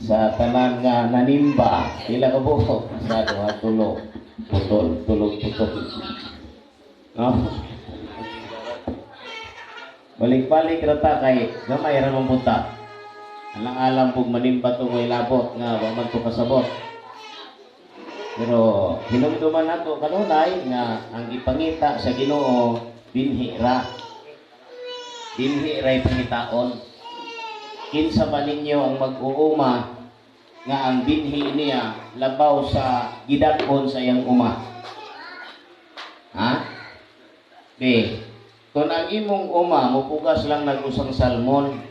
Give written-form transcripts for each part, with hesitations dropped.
Sa tanan nga nanimba, pila ka buok? Sa duha, tulo. Putol, tulog putok. No? Balik-balik ra ta kay gamay ra man punta. Alang-alang pug manimba to ngoy labot nga wa man to kasabot. Pero hinumduman nato kanunay nga ang gipangita sa Ginoo, binhi ra. Binhi ra pangitaon. Kinsa ba ninyo ang mag-uuma nga ang binhi niya labaw sa gidak-on sa iyang uma? Ha? Di. Kung ang imong uma mopugas lang nag usang salmon,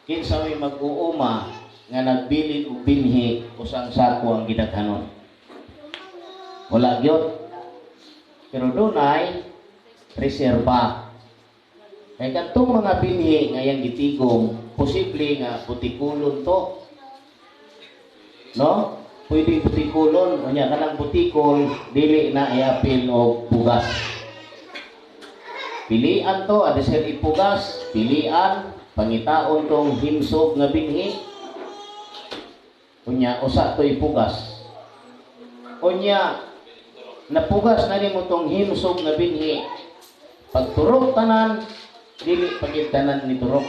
kinsa may mag-uuma nga nagbilin og binhi, usang sako ang gidaghanon? Wala gyud. Pero dunay reserba. Kay kadtong mga binhi nga iyang gitigom, posible nga butikulon to. No? Pwede butikulon, unya kanang butikol dili na iapil og pugas. Pilian to, adi sir ipugas, pilian, pangitaon tong himsog nga binhi. Unya usa to ipugas. Unya napugas na nimo tong himsog nga binhi. Pagturok tanan, dili pagid tanan ni turok.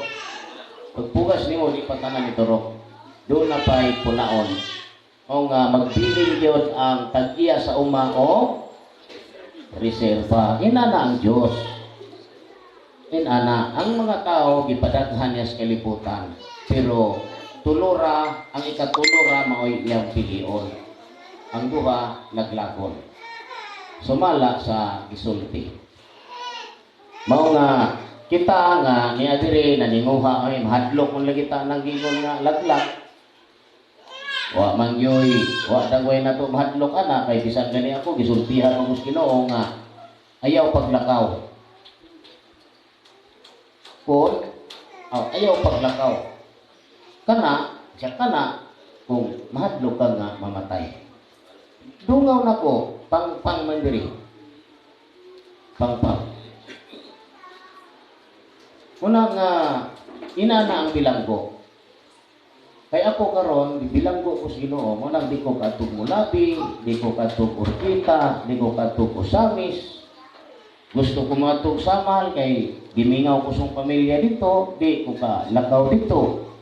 Pagpugas nimo, di pa tanan ni turok. Doon na pa'y punaon. O nga magbilin gyud ang tag-iya sa uma o reserva. Inana ang Diyos. Inana, ang mga tao gipadaghan niya sa kalibutan. Pero tulora, ang ikatulora mao'y iyang pilion. Ang duha, laglagon. Sumala sa gisulti. Mao nga kita nga niya diri naninguha ay mahadlok man lagi ta nang gingon nga laglag. Wa man gyoy, wa dagway na to mahadlok ana kay bisan gani ako gisultihan mo Ginoo nga ayaw paglakaw. Kung oh, ayaw paglakaw. Kana, siya kana kung mahadlok ka nga mamatay. Dungaw nako, pang-pang man diri. Pang-pang. Una nga inana ang bilanggo. Kay ako karon gibilanggo ko sa Ginoo, mo nang di ko kadtog Mulabi, di ko kadtog Orkita, di ko kadtog Osamis. Gusto ko matug Samal kay gimingaw ko sa pamilya dito, di ko ka lakaw dito.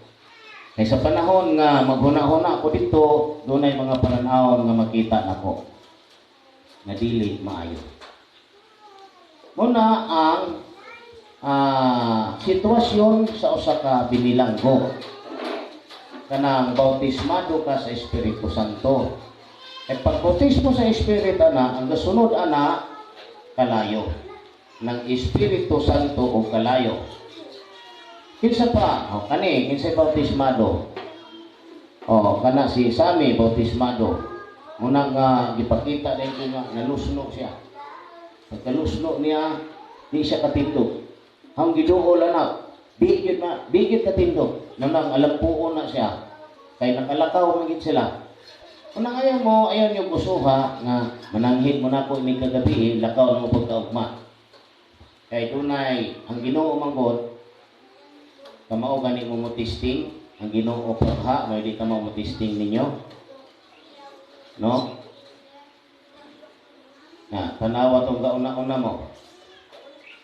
Kay sa panahon nga maghuna-huna ko dito, dunay mga pananawon nga makita nako nga dili maayo. Muna ang sitwasyon sa usa ka binilanggo. Kanang bautismado ka sa Espiritu Santo. E pag bautismo sa Espiritu ana, ang gasunod ana kalayo. Ng Espiritu Santo o kalayo. Kinsa pa? O kani, kinsa bautismado? O kana si Sami bautismado. Muna nga gipakita din ko nga nalusno siya. Pagkalusno niya, di siya katindog. Ang giduol anak, di gyud na, di gyud katindog. Nanang alampuon na siya. Kay nakalakaw man gid sila. Unang ayaw mo, ayaw niyo gusuha nga mananghid mo na ko ini kagabi, lakaw na mo pagkaugma. Kay dunay ang Ginoo manggod, kamao gani mo mo testing, ang Ginoo pagha, may di ka mo testing ninyo. No? Na, tanawa tong gauna-una mo.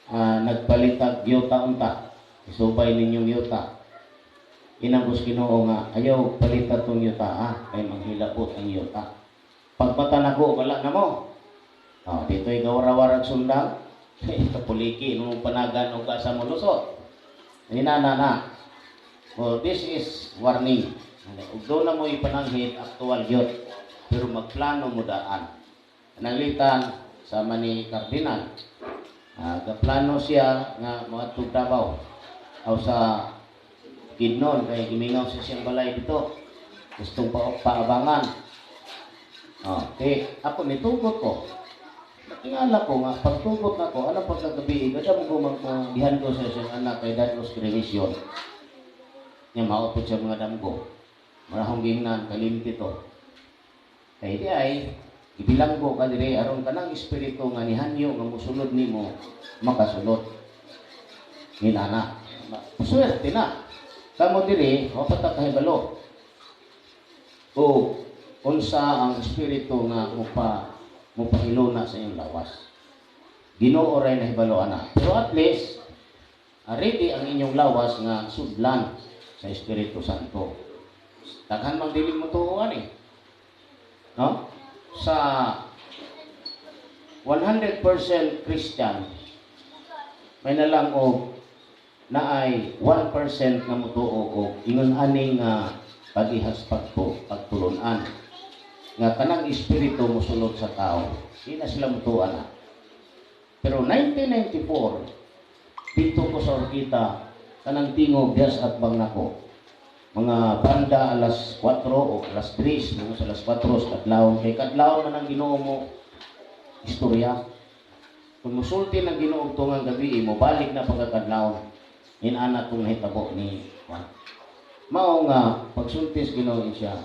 Nagpalitag yuta unta. Isubay ninyong yuta. Inangos Ginoo nga ayaw palita tong yuta ah, kay manghilabot ang yuta. Pagmata nako wala na mo. Oh, dito ikaw sundang. Kapuliki nung panagan og asa mo lusot. Inana na. Well, this is warning. Ug doon na mo ipananghid, actual gyud. Pero magplano mo daan. Nanglitan sama ni Cardinal. Gaplano siya nga moadtog Davao. Aw sa Kidnon kay gimingaw sa siyang balay dito. Gustong pa paabangan. Oh, okay. Ako nitugot ko. Natingala ko nga pagtugot nako anong pagkagabi kada mo gumang ko gihan ko sa siyang anak kay Danos Cremation. Nya maupod siya mga damgo. Marahong gingnan kalimti to. Kay di ay gibilanggo ka dire aron kanang espiritu nga nihanyo nga mosulod nimo makasulod. Ninana. Swerte na. Kamo diri, wa pa ta kahibalo o unsa ang espiritu nga mupahiluna sa inyong lawas. Ginoo ray nahibalo ana. Pero at least ready ang inyong lawas nga sudlan sa Espiritu Santo. Daghan mang dili mo tuoan eh. No? Sa 100% Christian, may na lang og naay 1% nga motuo og ingon ani nga pag-ihas pagtulunan nga kanang espiritu mosulod sa tao, di na sila motuo na. Pero 1994 dito ko sa Orkita, kanang tingog dias at bang nako mga banda alas 4 o alas 3, mga sa alas 4 sa kadlawon, kay kadlawon man ang Ginoo mo istorya. Kung musulti ng Ginoo tungang gabi, mo balik na pagkakadlawon. Inana tong nahitabo ni Juan. Mao nga pagsulti sa Ginoo siya,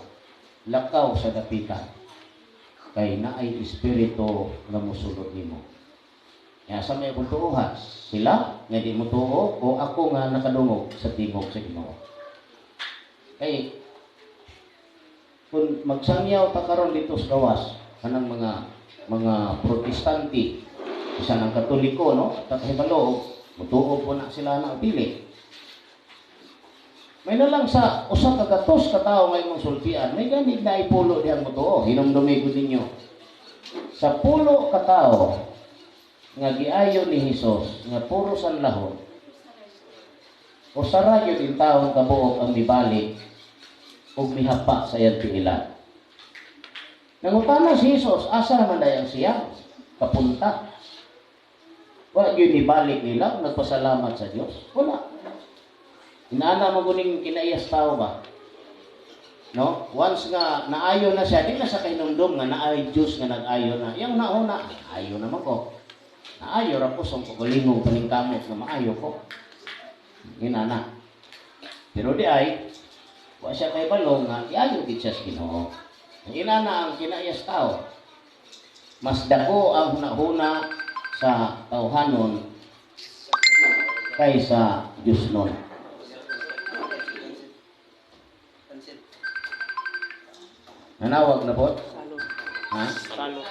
lakaw sa dapitan kay naay espiritu nga mosulod nimo. Ya sa may akong tuohan, sila nga di mo tuo o ako nga nakadungog sa tingog sa Ginoo? Kay kung magsangyaw ta karon dito sa gawas, kanang mga Protestante, isa ng Katoliko, no? At kahibalo, mutuo po na sila na pili. May na lang sa usa ka gatos ka tawo nga imong sultian, may ganid na ipulo dihang motuo. Hinumdumi ko ninyo. Sa 10 ka tawo nga giayo ni Hesus nga puro sanlahon, usa ra gyud intawon kabuok ang mibalik ug mihapa sa iyang tiilan. Nangutana si Hesus, "Asa naman dayang siya? Kapunta." Wa gyud nibalik nila, nagpasalamat sa Dios. Wala. Inaana mo guning kinaiyas tao ba? No? Once nga naayo na siya, di na sa kahinumdum nga naay Diyos nga nag-ayo na. Yang nauna, ayo naman ko. Naayo ra ko sa kagalingong paningkamot nga maayo ko. Inana. Pero di ay, wa siya kay balo nga iayo gid siya sa Ginoo. Ang inana ang kinaiyas tao. Mas dako ang hunahuna sa tawhanon kaysa Diyos nun. Pansit. Nanawag na po? Salot. Ha? Salot.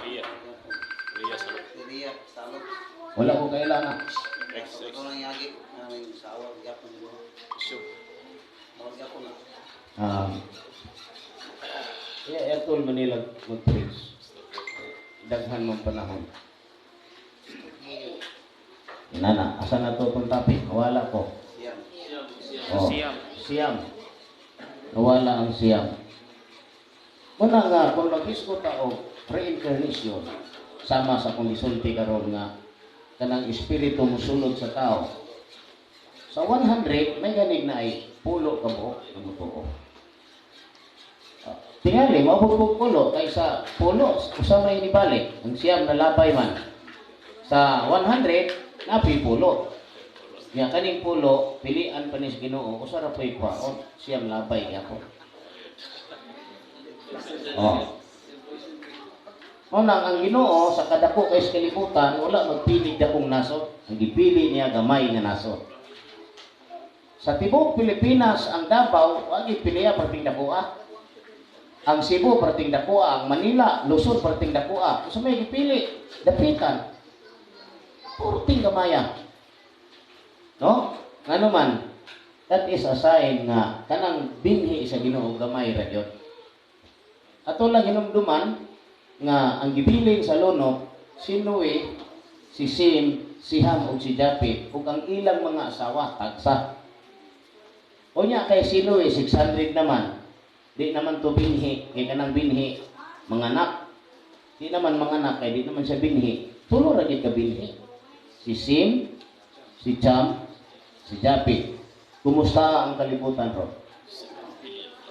Ria. Ria Salot. Ria, salot. Wala ko kailangan. X, X. Ito lang yagi. Namin sawa, gyapon mo. Sure. Mawag gyapon na. Yeah, Airtol Manila mag-preach. Daghan mong panahon. Inana, asa na to itong topic? Wala ko. Siyam. Oh. Siyam. Siyam. Nawala ang siyam. Muna nga, kung maghisgot ta og reincarnation, sama sa kung isulti karon nga kanang espiritu musulod sa tao. Sa 100, may ganig na ay 10 ka buok nga motuo. Ah, tingali, mabugbog 10 kaysa 10, usa may nibalik. Ang 9 nalabay man. Sa 100, napi 10. Nya kaning 10, pilian pa ni sa Ginoo, usa ra po'y kwaon, 9 labay gyapon. Oh. Mao nang ang Ginoo sa kadako kay sa kalibutan wala magpili dakong nasod. Ang gipili niya gamay nga nasod. Sa tibuok Pilipinas, ang Davao wa gipiliya perting dakoa. Ang Cebu perting dakoa, ang Manila, Luzon perting dakoa. Usa may gipili, dapitan. Perting gamaya. No? Ngano man, that is a sign nga kanang binhi sa Ginoo gamay ra gyud. Ato lang hinumduman nga ang gibilin sa lunok si Noe, si Sim, si Ham ug si Japet ug ang ilang mga asawa tagsa. Unya kay si Noe 600 naman. Di naman to binhi, kay kanang binhi manganak. Di naman manganak kay di naman siya binhi. Tulo ra gyud ka binhi. Si Sim, si Cham, si Japet. Kumusta ang kalibutan ro?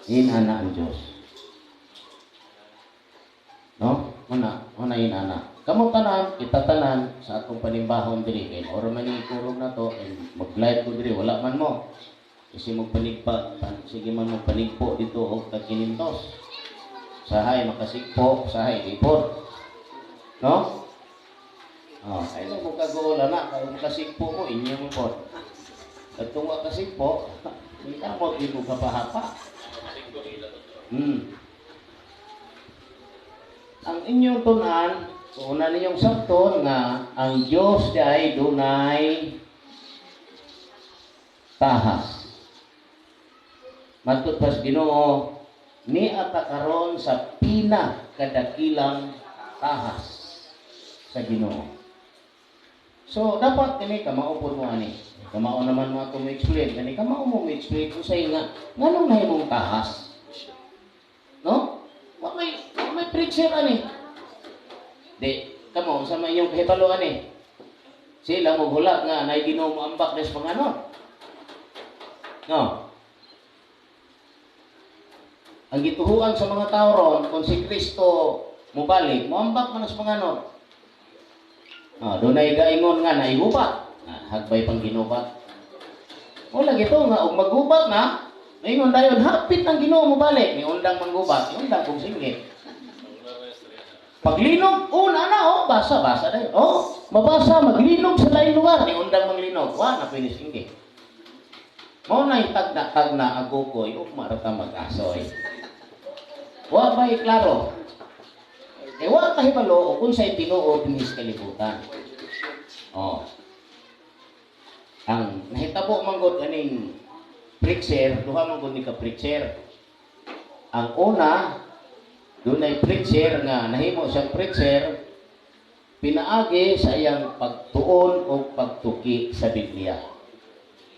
Inana ang Diyos. No? Una, una inana. Kamo tanan, kita tanan sa atong panimbahon diri kay oro man ni kurog na to, ay mag-live ko diri, wala man mo. Kasi magpanigpa, sige man mo panigpo dito og tag 500. Sahay makasigpo, sahay ipon. No? Oh, ay mo kagola na, kay makasigpo mo inyo mo po. Katong wa kasigpo, kamot di mo kapahapa. Ang inyong tunan, una ninyong sabton nga ang Diyos ay dunay tahas. Matod pas Ginoo, ni ata karon sa pinakadakilang tahas sa Ginoo. So dapat kini kamao pud mo ani. Kamao naman mo ako mo explain kani, kamao mo mo explain unsay nga nganong nahimong tahas. No? Wa may preacher ani. Di kamo, unsa may inyong kahibalo ani? Sila mo hulat nga nay Ginoo mo ambak des panganon. No? Ang gituhuan sa mga tao ron, kung si Kristo mobalik, moambak man sa panganod. Ah, dunay gaingon nga naigubat. Ah, hagbay pang ginubat. Wala gito nga og maggubat na, maingon dayon hapit ang Ginoo mobalik, ni undang manggubat, ni undang kung singgit. Paglinog, una na oh, basa basa dayon. Oh, mabasa maglinog sa laing lugar, ni undang manglinog, wa na pwede singgit. Mao na tagna-tagna agukoy ug marata mag-asoy. Wa ba'y klaro? Eh wa kahibalo og unsay tinuod dinhi sa kalibutan. Oh. Ang nahitabo man gud aning preacher, duha man gud ni ka preacher. Ang una, dunay preacher nga nahimo siyang preacher pinaagi sa iyang pagtuon o pagtuki sa Biblia.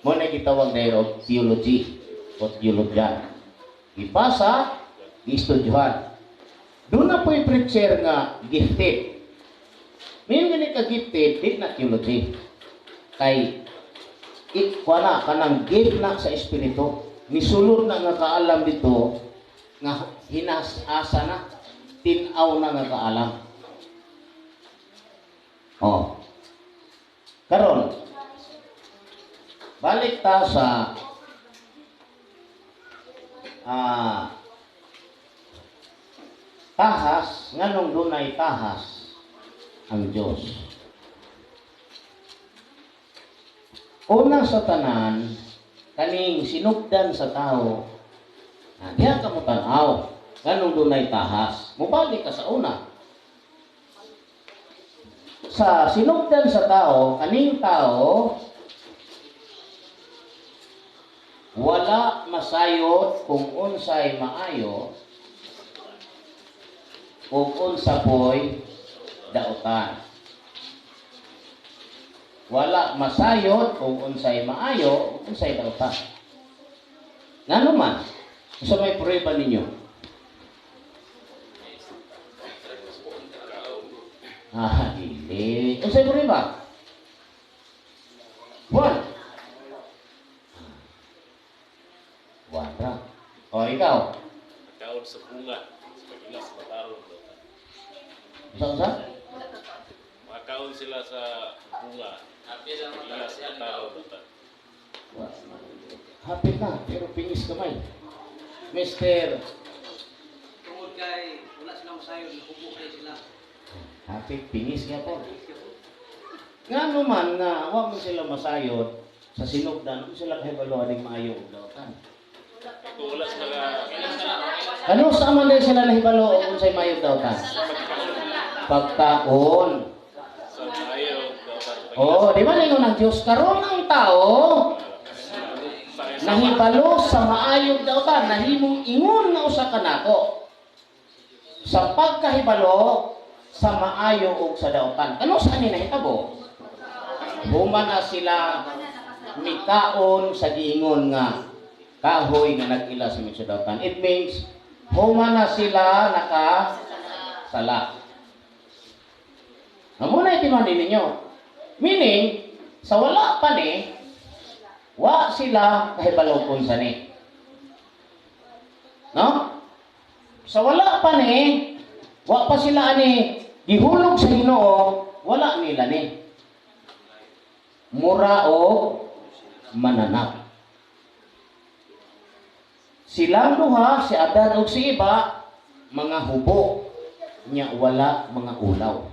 Mo na gitawag na og theology o theologian. Gibasa, giestudyohan. Doon na po'y preacher nga gifted. May gani ka gifted, di na theology. Kay ikwa na kanang gift na sa espiritu. Nisulod na nga kaalam dito nga hinas-asa na, tinaw na nga kaalam. Oh. Karon, balik ta sa tahas, nganong dunay tahas ang Diyos. Una sa tanan, kaning sinugdan sa tao, diha ka mo tan-aw, nganong dunay tahas. Mubalik ka sa una. Sa sinugdan sa tao, kaning tao wala masayod kung unsay maayo o unsa po'y dautan. Wala masayod kung unsay maayo o unsay dautan. Ngano man? Unsa may prueba ninyo? Ah, dili. Unsay prueba? Juan. Juan ra. O, ikaw. Kaon sa bunga, sa pag-ilas, mataron. Unsa-unsa? Makaon sila sa bunga, sa pag-ilas, mataron. Hapit na, pero pingis kamay. Mister. Tungod kay wala sila masayon, nahubo kay sila. Hapit, pingis nga po. Nga naman nga, wa man sila masayod sa sinugdan, kung sila kahibalo aning maayo og dautan. Kung wala sila Ano sa man din sila nahibalo og unsay maayo og dautan? Pagkaon. Sa maayo og dautan. Oh, di ba ningon ang Dios karon ang tao nahibalo sa maayong dautan, nahimong ingon nga usa ka nako. Sa pagkahibalo sa maayo ug sa dautan. Kano sa ani nahitabo? Human na sila mikaon sa giingon nga kahoy nga nag-ila sa mga dautan. It means human na sila nakasala. Amo na itinawin ninyo. Meaning, sa wala pa ni, wa sila kahibalo kung sa ni. No? Sa wala pa ni, wa pa sila ani gihulog sa Ginoo, wala nila ni. Mura o mananap. Silang duha, si Adan ug si Eva, mga hubo, nya wala mga ulaw.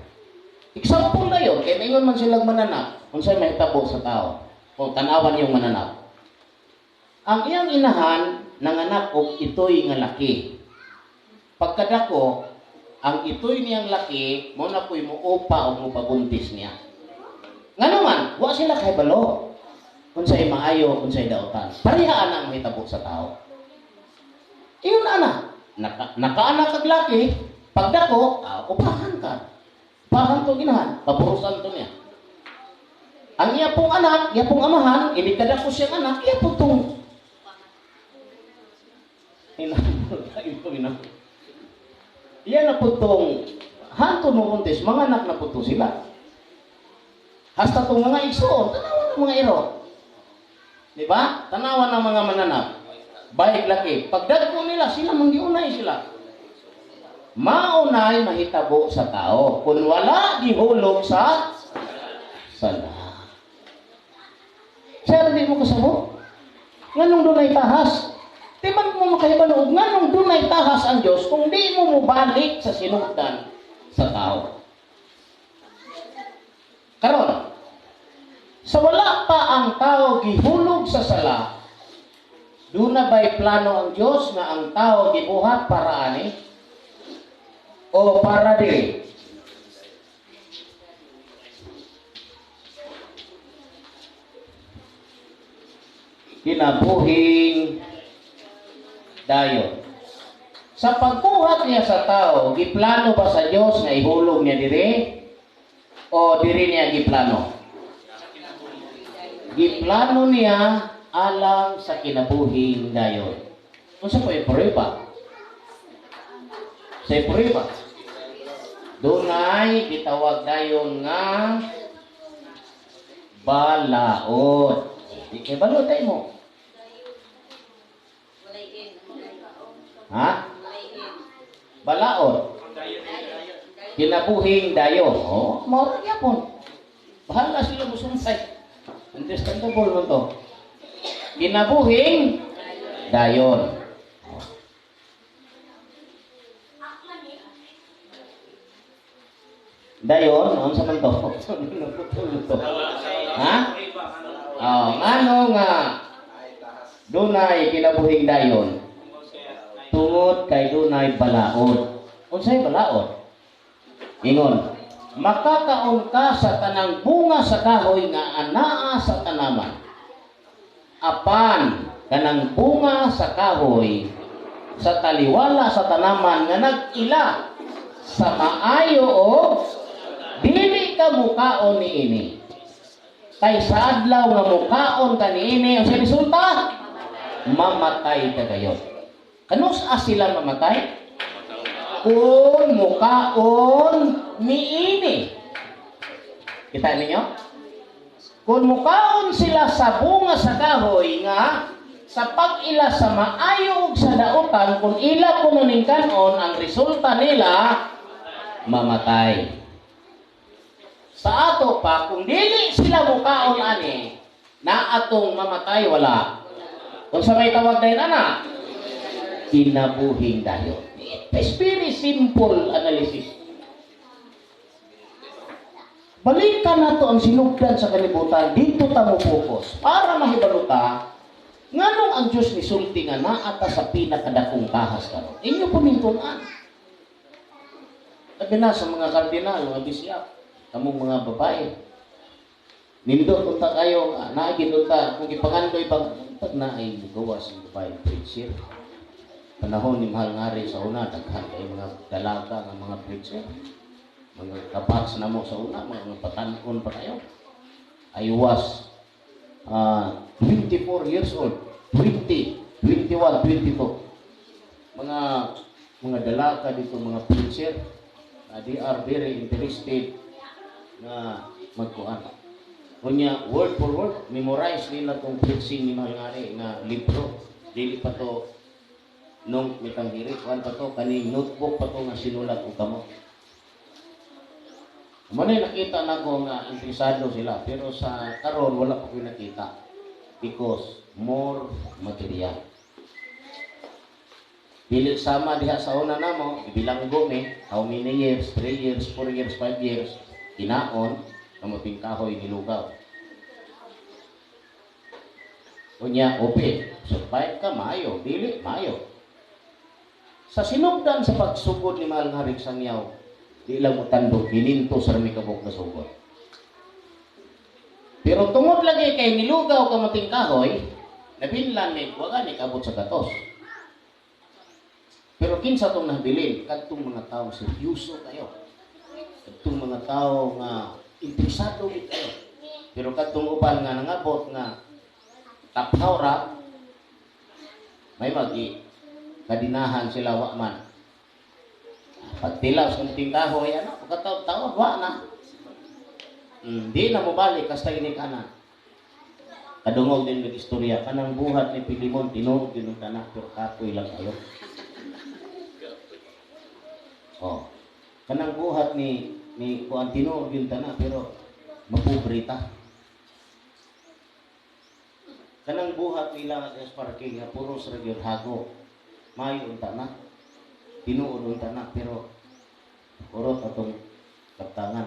Example na yun, kay maingon man silang mananap, unsay mahitabo sa tao. Kung tanawan yung mananap. Ang iyang inahan nanganak og itoy nga laki. Pagkadako, ang itoy niyang laki mo na po'y muupa o mupabuntis niya. Ngano man, wa sila kahibalo unsay maayo, unsay daotan. Pareha ang mahitabo sa tao. Ingon ana, nakaanak kag laki, pagdako, upahan ka. Upahan tong inahan, paburusan to niya. Ang iya pong anak, iya pong amahan, ini kadako siyang anak, iya po tong inahan. Iya na po tong hanto mo buntis, mga anak na po to sila. Hasta tong mga igsoon, tanawan ng mga iro. Di ba? Tanawan ng mga mananap. Bayig laki. Pagdagko nila, sila manggiunay sila. Maunay mahitabo sa tao. Kung wala, gihulog sa sala. Sir, di mo kasabo? Nganong dunay tahas? Di man mo makahibalo, nganong dunay tahas ang Diyos kung di mo mobalik sa sinugdan sa tao. Karon, sa wala pa ang tao gihulog sa sala, duna ba'y plano ang Diyos nga ang tao gibuhat para ani? O para diri? Kinabuhing dayon. Sa pagbuhat niya sa tao, giplano ba sa Diyos nga ihulog niya diri? O diri niya giplano? Giplano niya alang sa kinabuhing dayon. Unsa po iprueba? Sa iprueba, dunay gitawag dayon nga balaod. Di kay balod ay mo. Ha? Balaod. Kinabuhing dayon. Oh, mao ra gyapon. Bahala sila musumpay. Understandable man to. Kinabuhing dayon. Dayon, unsa man to? Naputol to. Ha? Oh, ngano nga dunay kinabuhing dayon? Tungod kay dunay balaod. Unsay balaod? Ingon, makakaon ka sa tanang bunga sa kahoy nga anaa sa tanaman. Apan kanang bunga sa kahoy sa taliwala sa tanaman nga nag-ila sa maayo o dili ka mukaon niini. Kay sa adlaw nga mukaon ka niini, ang resulta, mamatay ka gayon. Kanus-a sila mamatay? Kung mukaon niini. Kita ninyo? Kung mukaon sila sa bunga sa kahoy nga sa pag-ila sa maayo ug sa dautan, kung ila kuno ning kan-on, ang resulta nila mamatay. Sa ato pa, kung dili sila mukaon ani, na atong mamatay wala. Kung sa may tawag dayon ana, kinabuhing dayon. It's very simple analysis. Balikan nato ang sinugdan sa kalibutan, dito ta mo focus para mahibalo ta nganong ang Dios misulti nga naa ta sa pinakadakong tahas karon. Inyo po nintun-an. Labi na sa mga kardinal, mga bishop, kamong mga babae. Nindot unta kayo, naagin unta kung gipangandoy pag pag naay gawa sa babae preacher. Panahon ni Mahal Ngari sa una, daghan kay mga dalaga nga mga preacher. Mga kabats na mo sa una, mga patan-on pa kayo. I was 24 years old, 20, 21, 22. Mga dalaga dito, mga preacher, they are very interested na magkuan. Unya, word for word, memorize nila tong preaching ni Mahal Ngari nga libro. Dili pa to nung mitanghiri, kuan pa to, kaning notebook pa to nga sinulat og kamot. Muna nakita na ko nga interesado sila, pero sa karon wala pa ko nakita because more material. Dili sama diha sa una namo, ibilanggo mi, how many years, 3 years, 4 years, 5 years, kinaon, kamuting kahoy nilugaw. Unya, ope, Survive ka, maayo. Dili, maayo. Sa sinugdan sa pagsugod ni Mahal nga Haring Sangyaw, di lang mo tandog, 500 sa rami kabuk na sugod. Pero tungod lagi kay nilugaw kamuting kahoy, nabinlan ni wa gani kabot sa gatos. Pero kinsa tong nabilin? Kadtong mga tao seryoso kayo. Kadtong mga tao nga interesado gid kayo. Pero kadtong uban nga nangabot nga taphaw ra, may magi kadinahan sila wa man. Pagtilaw sa kamuting kahoy, ano, pagkataw-taw, wa na. Di na mo balik kasta ginikanan. Kadungog din ng istorya kanang buhat ni Pilimon, tinuod din ang tanak, pero kapoy lang kayo. Oh. Kanang buhat ni kuan, tinuod din tanak, pero mapobre ta. Kanang buhat nila sa parking nga puros ra gyud hago. Maayo unta na. Tinuod unta na, pero urot atong kaptangan.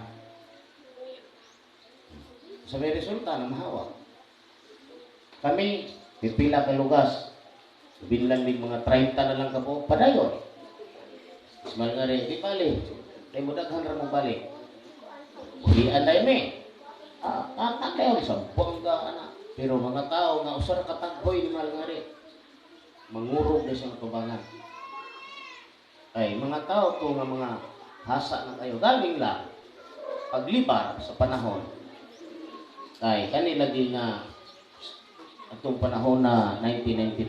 Sa may resulta na mahawa. Kami, pipila ka lugas. Binlan mig mga 30 na lang ka po. Padayon. Ismail nga rin, di bali. Kay mo daghan ra mo balik. Ulian tayo mi. Kayo sa bongga ana. Pero mga tao nga usa ra ka tagboy ni Mahal nga rin. Mangurog na siyang tubangan. Ay, mga tao to nga mga hasa na kayo. Galing lang. Paglibar sa panahon. Kay kani lagi nga atong panahon na 1995,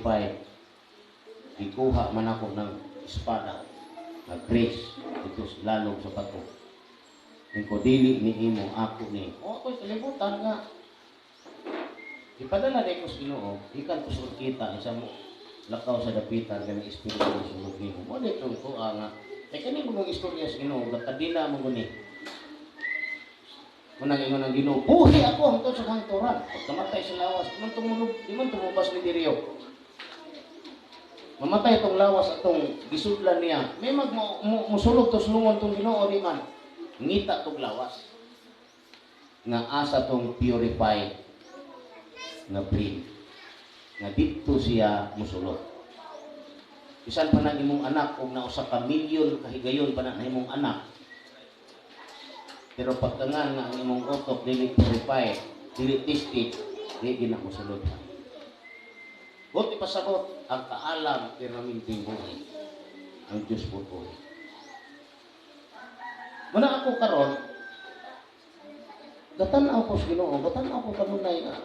gikuha man ako ng espada na grace dito sa lalong sa bato. Ning ko dili ni imo ako ni. O ako'y kalibutan nga ipadala ni ko sa Ginoo, ikan ko sa kita isa mo lakaw sa dapitan kanang espiritu sa sulod nimo. Mo dito ko nga kay kani mo istorya sa Ginoo, gakadila mo guni. Munang ingon ang Ginoo, buhi ako hangtod sa kahangturan. Pagkamatay sa lawas, di man tumunog, di man tumubas ni diriyo. Mamatay tong lawas atong gisudlan niya. May mag musulog to sulungon tong Ginoo di man. Ngita tong lawas. Nga asa tong purified nga brain. Nga didto siya musulod. Bisan pa nang imong anak og nausa ka milyon kahigayon pa na imong anak. Pero pagka nga nga ang imong utok dili purified, dili tested, di gina mosulod. Buti pasabot ang kaalam permanenteng buhi. Ang Diyos po buhi. Muna ako karon, gatan-aw ko sa Ginoo, gatan-aw ko kanunay nga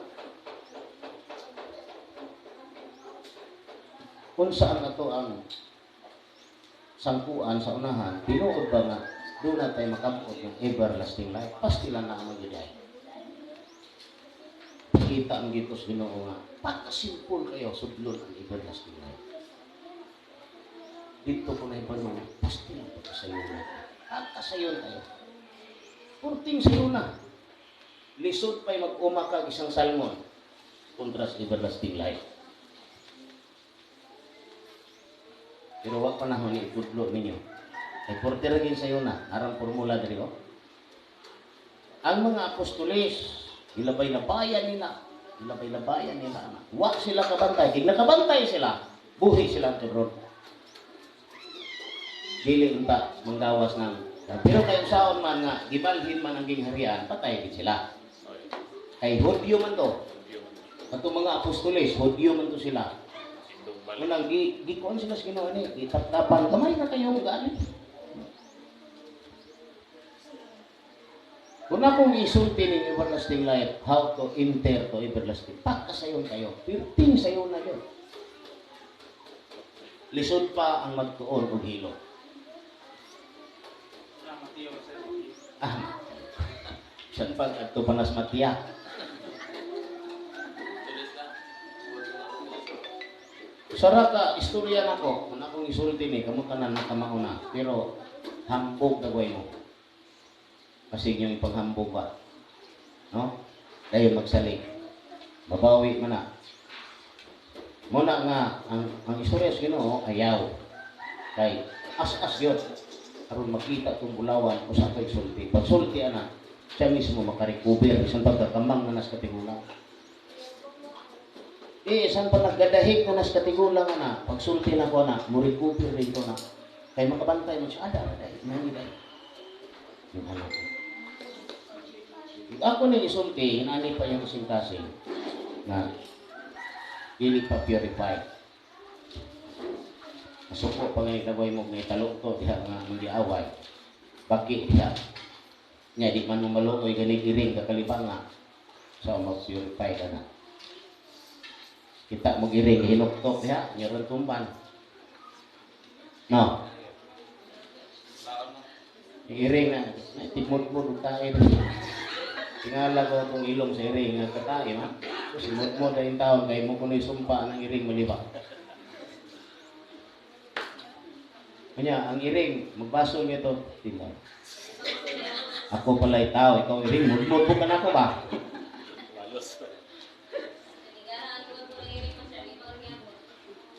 kung saan ato ang sangkuan sa unahan, tinuod ba nga doon na tayo makamot ng everlasting life? Pasti lang na ang magyuday. Pakita ang gitos Ginoo nga, pagkasimpol kayo, sudlon ang everlasting life. Dito ko na ibanong, pasti lang pagkasayo na. Pagkasayo tayo. Kurting sayo na. Lisod pa'y mag-umakag isang salmon kontra sa everlasting life. Pero wag panahon ni itudlo ninyo. Ay porte ra gin sayo na, arang formula diri oh. Ang mga apostoles, gilabay-labayan nila. Gilabay-labayan nila ana. Wa sila kabantay, kay nakabantay sila, buhi sila ang turon. Dili unta manggawas ng pero kay usaon man nga gibalhin man ang gingharian, patay gid sila. Kay Hudyo man to. Ato mga apostoles, Hudyo man to sila. Unang gikuan sila sa Ginoo ni, gitaptapan kamay na kayo gani. Kung akong isulti ning everlasting life, how to enter to everlasting, pagkasayon kayo, pirting sayon na yun. Lisod pa ang magtuon og hilo. Bisan pag adto pa nas Matiya. Sara ka istorya nako, kung akong isulti ni kamo tanan nakamao na, pero hambog na guway mo. Kasi inyong ipaghambog ba? No? Dayon magsalig. Mabawi man na. Muna nga ang istorya sa Ginoo ayaw. Kay as-as yun. Aron makita tong bulawan usa kay sulti. Pag sulti ana, siya mismo makarecover bisan pagkakamang na nas katigulang. Di, saan pa naggadahig na nas katigulang na, pagsulti na ko na, murikupi rin ko na. Kay makabantay mo siya, ada, ada, nani dahil. Yung anak ko. Ako ni isulti, hinani pa yung kasing-kasing na dili pa purified. Masuko pa nga itagway mo nga italok to, diha nga magiaway. Baki diha. Nya di man mo maluoy ganig iring kakalibanga. So mag-purify ka na. Kita mo giring hinuktok diha, nyaron tumban. No. Iring na, timod-mod og tae. Tingala ko itong ilong sa iring nga katae, ha? Simod-mod na yung taon, kay mo kuno'y sumpa ng iring maliba. Kanya, ang iring, magbaso niya to. Tingnan. Ako pala'y tao, ikaw iring, mudmud mo ka na ako ba? Balos.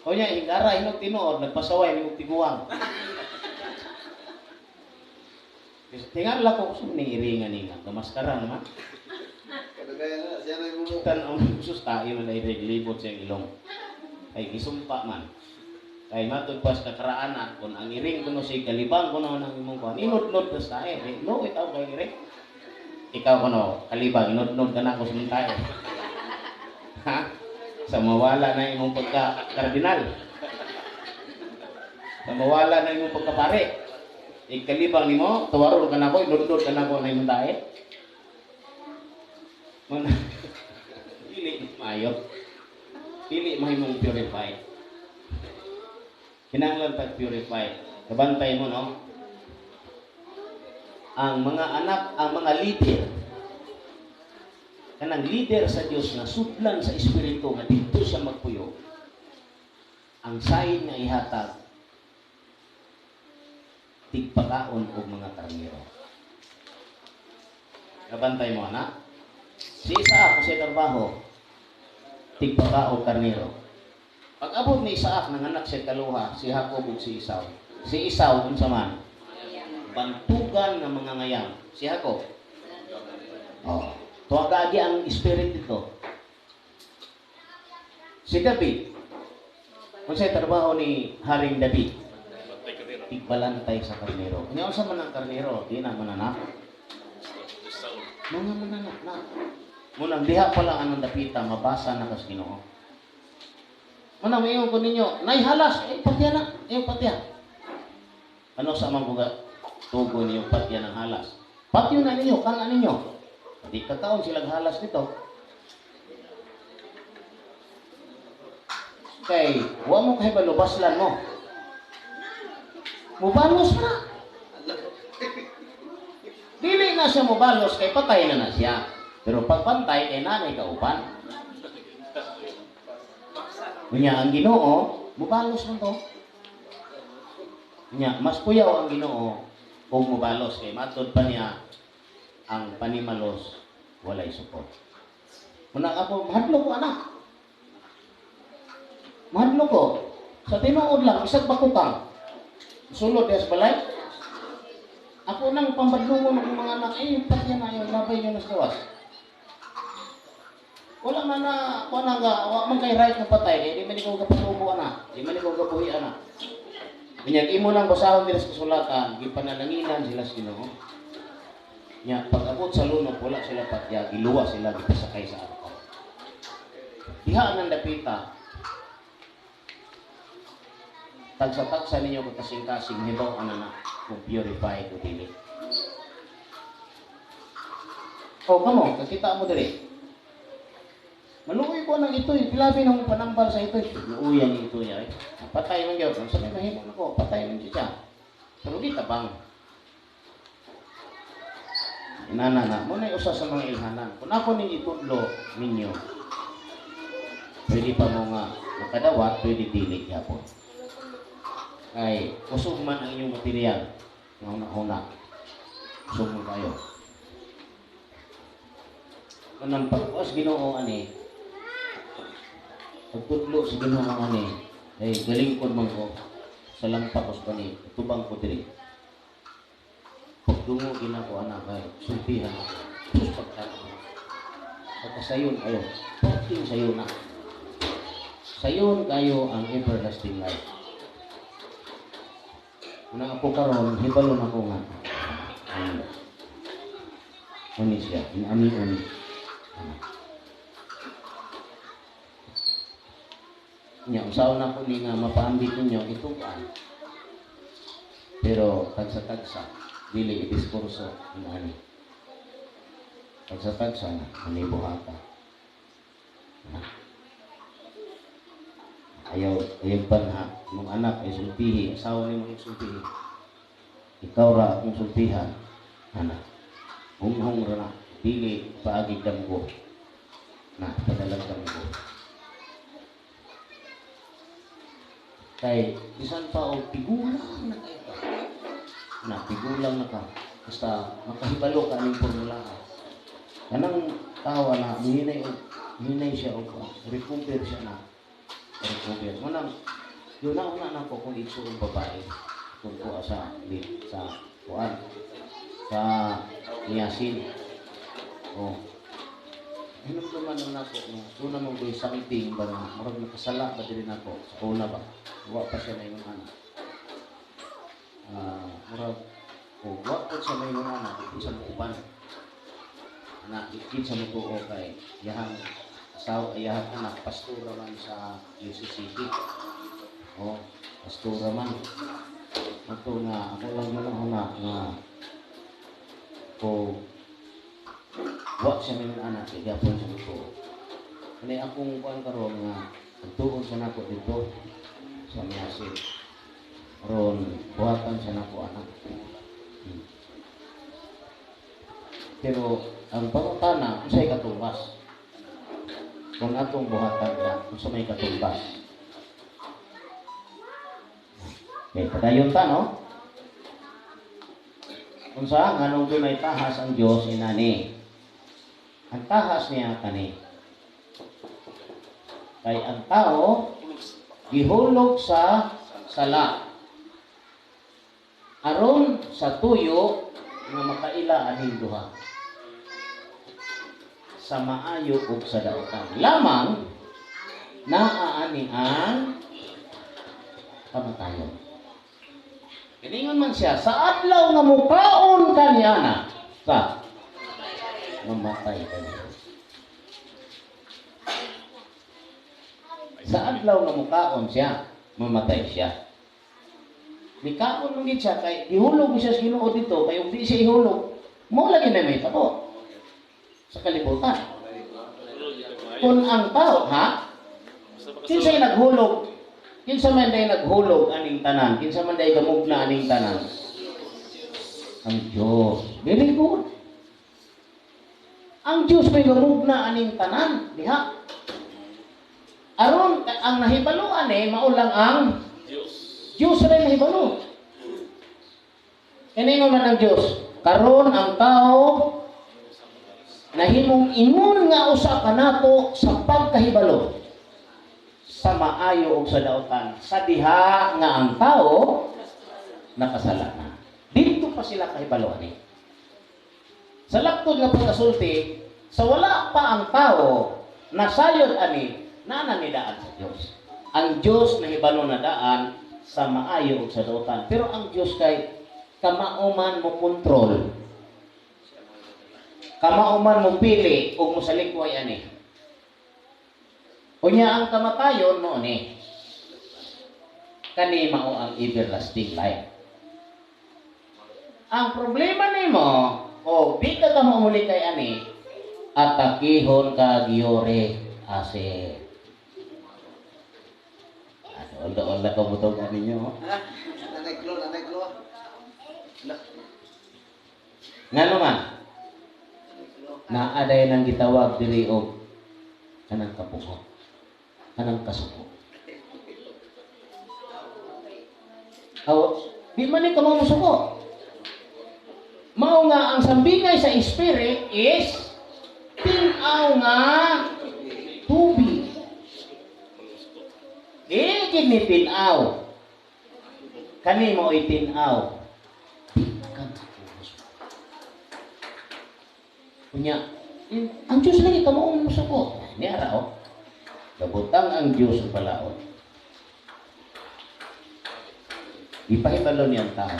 O niya, hingara, hinog tinuod, nagpasaway, hinog tiguang. Tingala ko, gusto ni iringan niya, kamaskara naman. Kadagaya na, siya na yung bumo. Tan-ang sus tayo man ay libot sa ilong. Ay gisumpa man. Kay matod pas kakaraanan kung ang iring kuno si kalibang kuno nang imong kuan inudnod na sa tayo. Eh, no itaw kay iring. Ikaw kuno kalibang inudnod ka na ko sa tayo. Ha? Sa mawala na imong pagka kardinal. Sa mawala na imong pagkapare. Ikalibang nimo, tawaron ka na ko, inudnod ka na ko na imong tae. Mana dili maayo. Dili mahimong purified. Kinahanglan pag purified. Kabantay mo, no? Ang mga anak, ang mga leader, kanang leader sa Dios nga sudlan sa espiritu nga didto siya magpuyo. Ang sign nga ihatag tigpakaon og mga karnero. Kabantay mo, anak? Si Isaac, sa trabaho, tigpakaon karnero. Pag-abot ni Isaac ng anak sa kaluha, si Jacob ug si Esau. Si Esau unsa man? Bantugan nga mga ngayam. Si Jacob. Oh, tuwagagi ang spirit dito. Si David. Unsay trabaho ni Haring David? Bantay ka rin. Tigbalantay sa karnero. Unya unsa man ang karnero? Di na mananak. Saul. Mga mananak na. Munang diha pa lang anong dapita mabasa na kas Ginoo. Munang mayon ko ninyo, nay halas, eh patya na, eh patya. Ano sa amang buga tugo ninyo patya ng halas? Patyo na ninyo, kana ninyo. Di kakaon silang halas nito. Kay, wa mo kahibalo, baslan mo. Mubalos na. Dili na siya mubalos, kay patay na na siya. Pero pagpantay, kay nanay kauban. Unya, ang Ginoo, mubalos man to. Unya, mas kuyaw ang Ginoo kung mubalos kay matod pa niya ang panimalos walay support. Muna ako, mahadlo ko anak. Mahadlo ko. Sa tinuod lang, isag bakukang. Sulod diya sa balay. Ako nang pambadlungon ng mga anak, eh, patya na yung labay nyo na sa gawas. Wala man na, wala nga, wa man kay right na patay, kay di man ikaw kapatubo ana, di man ikaw kabuhi ana. Binyag imo lang basahon nila sa kasulatan, gipanalanginan sila sa Ginoo. Nya pag abot sa lunok wala sila patya, giluwa sila gipasakay sa arko. Diha ang dapita. Tagsa-tagsa ninyo kagkasing-kasing hibaw ana na kung purify o dili. O kamo, kakita mo diri. Maluoy ko nang itoy, grabe nang panambal sa itoy. Luoyan ni itoy ay. Patay man gyud. Sa may mahimo nako, patay man siya. Pero di tabang. Inana na, mo na usa sa mga ilhanan. Kung ako ning itudlo ninyo, pwede pa mo nga makadawat, pwede dili gyapon. Kay kusog man ang inyong material, nga una-una. Kusog man kayo. Kanang pagkuas Ginoo ani, pagtudlo sa Ginoo ani, ay galingkod man ko sa lampak ko sa kani, tubang ko diri. Pagdungo ginako anak ay sultihan ako. Sus pagkano. Pagkasayon ayo, pagting sayo na. Sayon kayo ang everlasting life. Una ako karon, hibalo na ko nga. Ang uni siya, inani uni. Ano. Nya usaon na ko ni nga mapaambit ninyo itukan. Pero tagsa-tagsa dili idiskurso inani. Tagsa-tagsa na ani buhata. Na. Ayaw, ayaw banha. Mong anak ay sultihi, asawa ni mong sultihi. Ikaw ra akong sultihan, anak. Hunghong ra na, dili paagig damgo. Na, padalag damgo. Kay, bisan pa og tigulang na kayo ka. Na, tigulang na ka. Basta makahibalo ka ning formula. Kanang tawa na, mihinay, mihinay siya og recover siya na. Recover. Munang, yun na una na ko kung igsuong babae. Kung kuha sa, sa kuan, sa niyasin. Oh. Hinumduman na nako nga una mo goy something ba nga murag nakasala ba diri nako sa una ba. Wa pa siya na anak. Murag o wa po siya na anak ikit sa muuban. Anak ikit sa mutuo kay yahang asawa yahang anak pastora man sa UCCT. Oh, pastora man. Ato nga ako lang man una nga o wa siya may anak kay gyapon siya mutuo. Kani akong kuan karon nga tuon sa nako dito sa Miasin. Ron buhatan sa nako anak. Pero ang pangutana unsay katumbas? Kung atong buhatan ra, unsa may katumbas? Okay, padayon ta, no? Unsa nganong dunay tahas ang Dios inani? Ang tahas niya kani. Kay ang tao gihulog sa sala. Aron sa tuyo nga makaila aning duha. Sa maayo ug sa daotan. Lamang naa ani ang kamatayon. Kiningon man siya, sa adlaw nga mukaon ka niya na, sa mamatay ka niya. Sa adlaw nga mukaon siya, mamatay siya. Nikaon man gid siya kay gihulog siya sa Ginoo dito, kay ug di siya ihulog, mao lagi na may tabo sa kalibutan. Kung ang tao, ha? Kinsay naghulog? Kinsa man day naghulog aning tanan? Kinsa man day gamugna aning tanan? Ang Diyos. Very good. Ang Diyos may gamugna aning tanan diha. Aron ang nahibaluan mao lang ang Diyos. Diyos rin nahibalo. Kiningon man ang Diyos, karon ang tao nahimong ingon nga usa kanato sa pagkahibalo sa maayo ug sa daotan sa diha nga ang tao nakasala na. Dito pa sila kahibalo ani. Sa laktod nga pagkasulti, sa wala pa ang tao nasayod ani, naa ni daan sa Dios. Ang Dios nahibalo na daan sa maayo ug sa daotan. Pero ang Dios kay kamao man mo kontrol. Kamao man mo pili ug mosalikway ani. Unya ang kamatayon noon eh. Kani mao ang everlasting life. Ang problema nimo, o di ka kamumuli kay ani, atakihon ka giyore ase. Dool na kabutog ani nyo. Nanay Klo, Nanay Klo. Ngano man, naaday nang gitawag diri og kanang kapuko, kanang kasuko. Aw, di man ni kamo musuko. Mao nga ang sambingay sa spirit is tin-aw nga tubig. Di gid ni tin-aw. Kani mo ay tin-aw. Di ka musuko. Unya, ang Diyos lagi kamo ang musuko. Ni ara oh. Gabutang ang Diyos og balaod. Ipahibalo niya ang tao.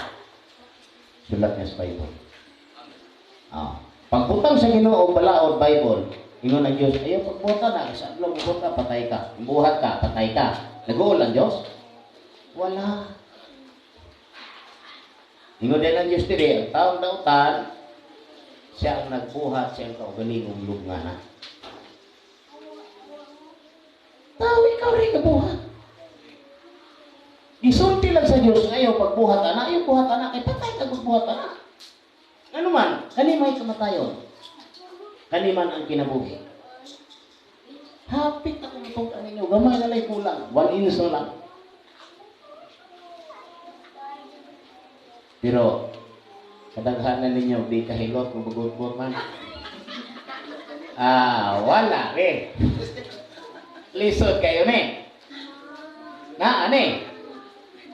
Sulat niya sa Bible. Ah. Pagbutang sa Ginoo og balaod, Bible, ingon ang Diyos, "Ayaw pagbuta na, sa adlaw mo patay ka. Buhat ka, patay ka." Nag-uol ang Diyos? Wala. Ingon din ang Diyos diri, ang taong dautan, siya ang nagbuhat, siya ang kaugalingong lugngana. Tao, ikaw rin kabuhat. Gisulti lang sa Diyos, ayaw pagbuhat ana, ayaw buhat ana, kay patay ka buhat ana. Ano man, kani may kamatayon. Kani man ang kinabuhi. Hapit ako matungkan ninyo, gamay na lay kulang, 1 inch na lang. Pero, kadaghanan ninyo, di kahilot, kung bagot man. Ah, wala rin. Lisod kayo ni. Naa ni.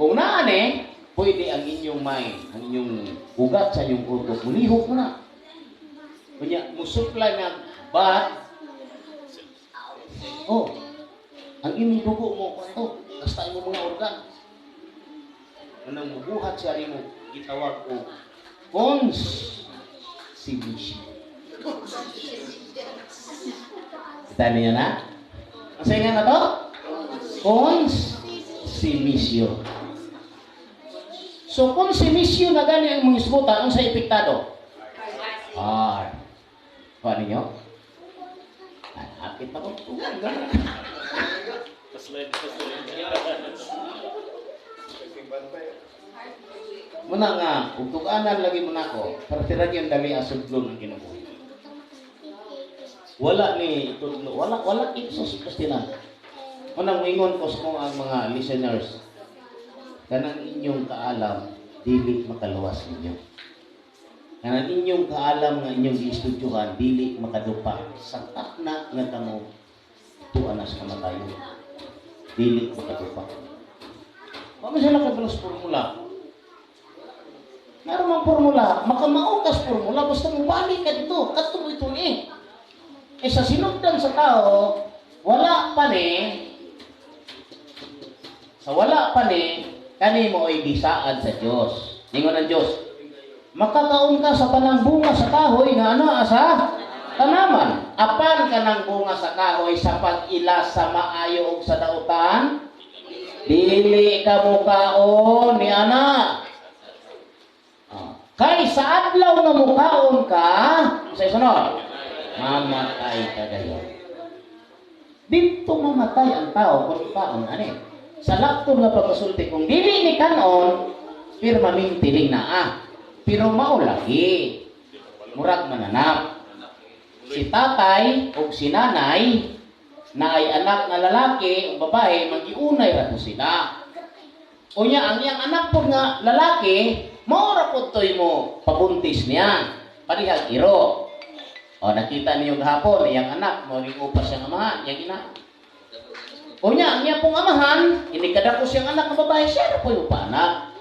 Kung naa ni, pwede ang inyong mind, ang inyong ugat sa inyong utok, mulihok mo na. Kunya, musupply na bad, oh, ang inyong dugo mo, kwanto, basta imong mga organ. Anong mubuhat siya rin mo, gitawag o consumption. Kita niyo na? Ang nga na to? Consumption. So, consumption na gani ang mga isbutan, ang sa epektado? R. Kuha ninyo? Ay, hapit ako. Paslide, paslide. Muna nga, ug tug-anan lagi mo nako, partira gyud dali ang sudlon ng kinabuhi. Wala ni tudlo, wala wala ipsos Christina. Unang moingon ko sa kong ang mga listeners, kanang inyong kaalam dili makaluwas ninyo. Kanang inyong kaalam nga inyong giestudyohan dili makadupa sa takna nga kamo tuwa na sa kamatayon. Dili makadupa. Wa man sila kabalo sa formula. Meron mang formula, makamao kas formula, basta mo balik ka dito, kadto mo ito eh. Eh sa sinugdan sa tao, wala pa ni, sa wala pa ni, kani mo ay gisaad sa Diyos. Ningon ang Diyos, "Makakaon ka sa tanang bunga sa kahoy nga ana sa tanaman. Apan kanang bunga sa kahoy sa pag-ila sa maayo ug sa dautan, dili ka mukaon ni ana. Ah. Kay sa adlaw nga mukaon ka, sa sunod, mamatay ka dayon." Dito mamatay ang tao kung kaon ani. Sa lakton nga pagkasulti, kung dili ni kanon, pirmaming tiling naa. Pero mao lagi. Murag mananap. Si tatay o si nanay na ay anak nga lalaki o babae, magiunay ra to sila. Unya ang iyang anak po nga lalaki, mao ra pud toy mo pabuntis niya. Parihag iro. O nakita niyo gahapon, iyang anak mo ning upas siyang amahan, iyang ina. Unya ang iya pong amahan, ini kadako siyang anak nga babae, siya ra po yung paanak.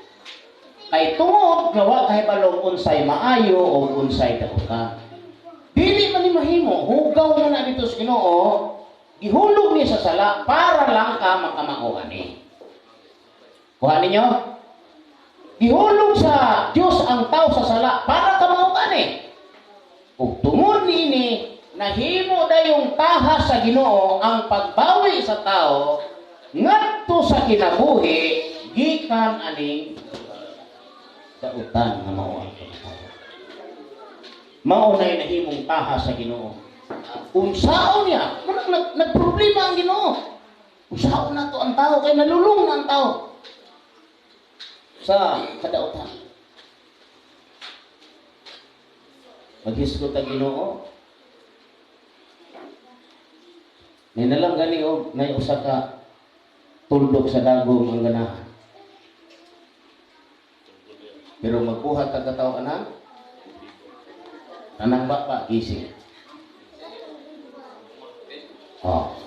Kay tungod nga wa kahibalo unsay maayo o unsay dautan. Dili man ni mahimo, hugaw mo na dito sa Ginoo, gihulog niya sa sala para lang ka makamao ani. Kuha ninyo? Gihulog sa Dios ang tao sa sala para ka mao ani. Ug tungod niini, nahimo dayong taha sa Ginoo ang pagbawi sa tao ngadto sa kinabuhi gikan aning dautan nga mao ang kamatayon. Mao na nahimong taha sa Ginoo. Unsaon niya? Manang nagproblema ang Ginoo. Unsaon na to ang tao kay nalulung na ang tao sa kadautan. Maghisgot ang Ginoo. May nalang gani og nay usa ka tuldok sa dagom ang ganahan. Pero magbuhat ang kataw anang tanang baba gising. Oh.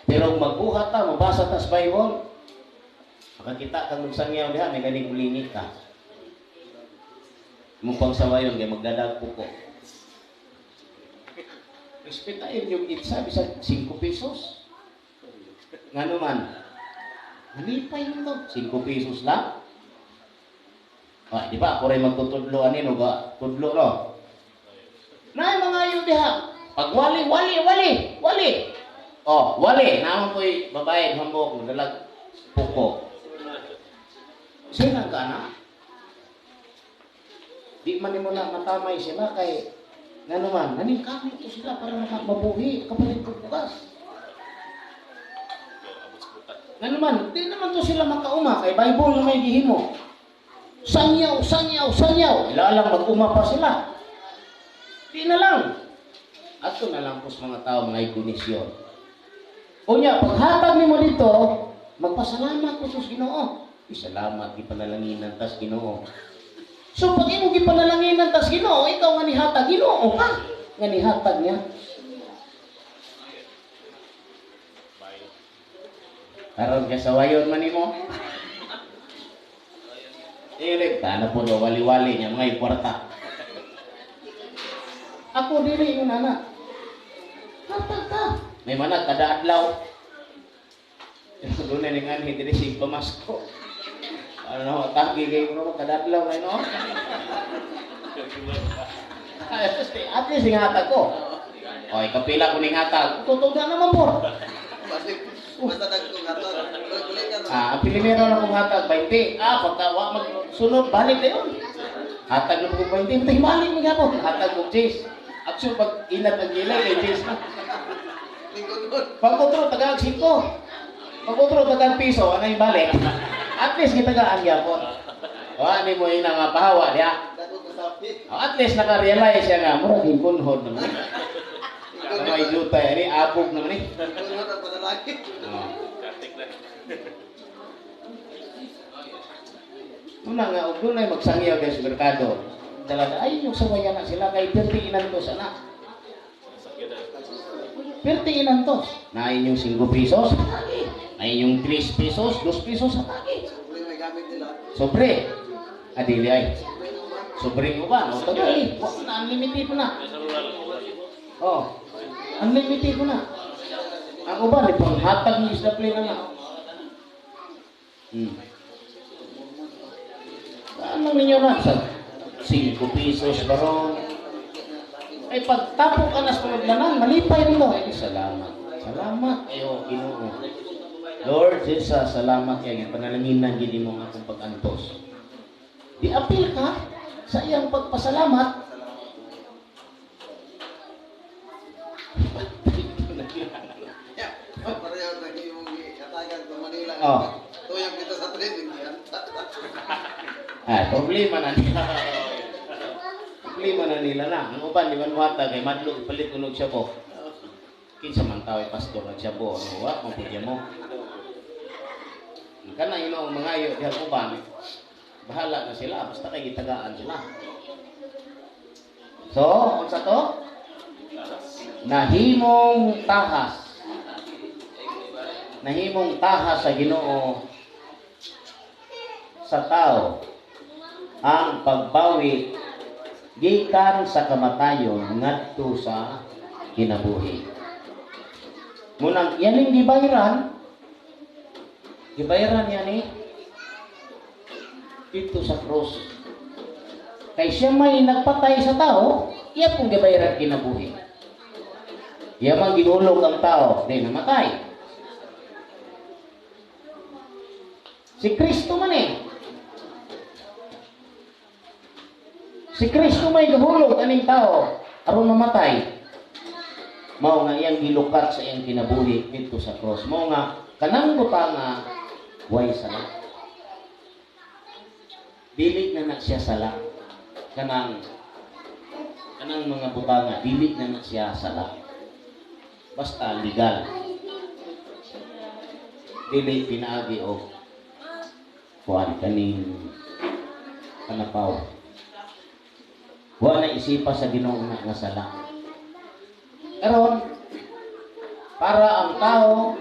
Pero magbuhat ta, mabasa ta sa Bible, makakita kang magsangyaw diha, may ganing ulingi ka. Imong pangsawayon kay magdadag ko. Respetain yung itsa bisag 5 pesos. Ngano man? Malipay mo to. 5 pesos lang. Ah, di ba? Ako rin magtutudlo ani no ga tudlo no. Naay mga ayo diha. Pag wali, wali, wali, wali. Oh, wali. Naman ko'y babae, hambok, madalag puko. Sino ka na? Di man nimo na matamay sila kay ngano man, naning kami to sila para makamabuhi, kapalit ko bugas. Abot sa butat. Ngano man, di naman to sila makauma kay Bible na may gihimo. Sangyaw, sangyaw, sangyaw. Ila lang mag-uma pa sila. Di na lang. Ato na lang pos mga tao mga ikonisyon. Unya, paghatag nimo dito, magpasalamat ko sa Ginoo. Uy, salamat gipanalanginan tas Ginoo. So pag imo gipanalanginan tas Ginoo, ikaw nga nihatag Ginoo ka. Nga nihatag niya. Bye. Karon kay sawayon man nimo. Eh, kana po do wali-wali niya mga kwarta. Ako dili yung nana. Hatag ka. May manag kada adlaw. Doon na ning anhi diri sig pamasko. Ano na tagi kay mo kada adlaw na no. At least ning hatag ko. Oy, kapila ko ning hatag. Totoo na naman po. Basta dagkong hatag. Kulit ka no. Ah, ang pilimero na kong hatag 20. Ah, pagka wa magsunod balik na yun. Hatag na kong 20, patay balik mo gyapon. Hatag kong 10. Actually, pag inat ang gilay, kay 10 na. Lingkod nun. Pag otro, tagaag 5. Pag otro, tagaag piso, ano yung balik? At least, gitagaan gyapon. O, ani mo yung nga pahawa, diya. Dagkong kasapi. O, at least, naka-realize siya nga, murag hingkunhod naman. Lingkod Ano ay jutay, ani, abog naman eh. Lingkod nun ang panalangin. O. Katik na. Una nga, og dunay magsangyaw guys merkado. Dalaga, ay yung sawayan na sila kay 30 inantos ana. Sakit na. 30 inantos. Na inyong 5 pesos, hatagi. Na inyong 3 pesos, 2 pesos, hatagi. Sobre may gamit nila. Sobre. Adili ay. Sobre naman. Sobre mo ba? No, tagali. Wa na unlimited mo na. Sa rural. Oh. Unlimited mo na. Ang uban, di panghatag ni isla play na na. Saan lang ninyo na? Sa 5 pesos baron. Ay pagtapok ka na sa paglanan, malipay nito. Ay, salamat. Salamat. Ayo, Ginoo. Lord Jesus, salamat kay panalanginan gid mo ang akong pag-antos. Di apil ka sa iyang pagpasalamat. Yeah. Pareho na yung hatagan sa Manila. Oh. Tuyok kita sa train. Hindi yan. Ay, problema na nila. Problema na nila na. Ang uban, di man muhatag, kay madlog, palit unog siya po. Kinsa man tao ay pastor nag siya po, ano, wa, mapudya mo. Kana ino ang mga ayo diha uban, bahala na sila, basta kay gitagaan sila. So, unsa to? Nahimong tahas. Nahimong tahas sa Ginoo sa tao ang pagbawi gikan sa kamatayon ngadto sa kinabuhi. Munang yaning gibayaran, gibayaran yani dito sa cross. Kay siya may nagpatay sa tao, iya pong gibayaran kinabuhi. Iya man gihulog ang tao, di namatay. Si Kristo man eh. Si Kristo may gahulog aning tao aron mamatay. Mao nga iyang gilukat sa iyang kinabuhi didto sa cross. Mao nga kanang butanga way sala. Dili na na siya sala. Kanang kanang mga butanga dili na na siya sala. Basta legal. Dili pinaagi og kuan kaning kanapaw. Wa na isipa sa Ginoo nga nga sala. Karon para ang tao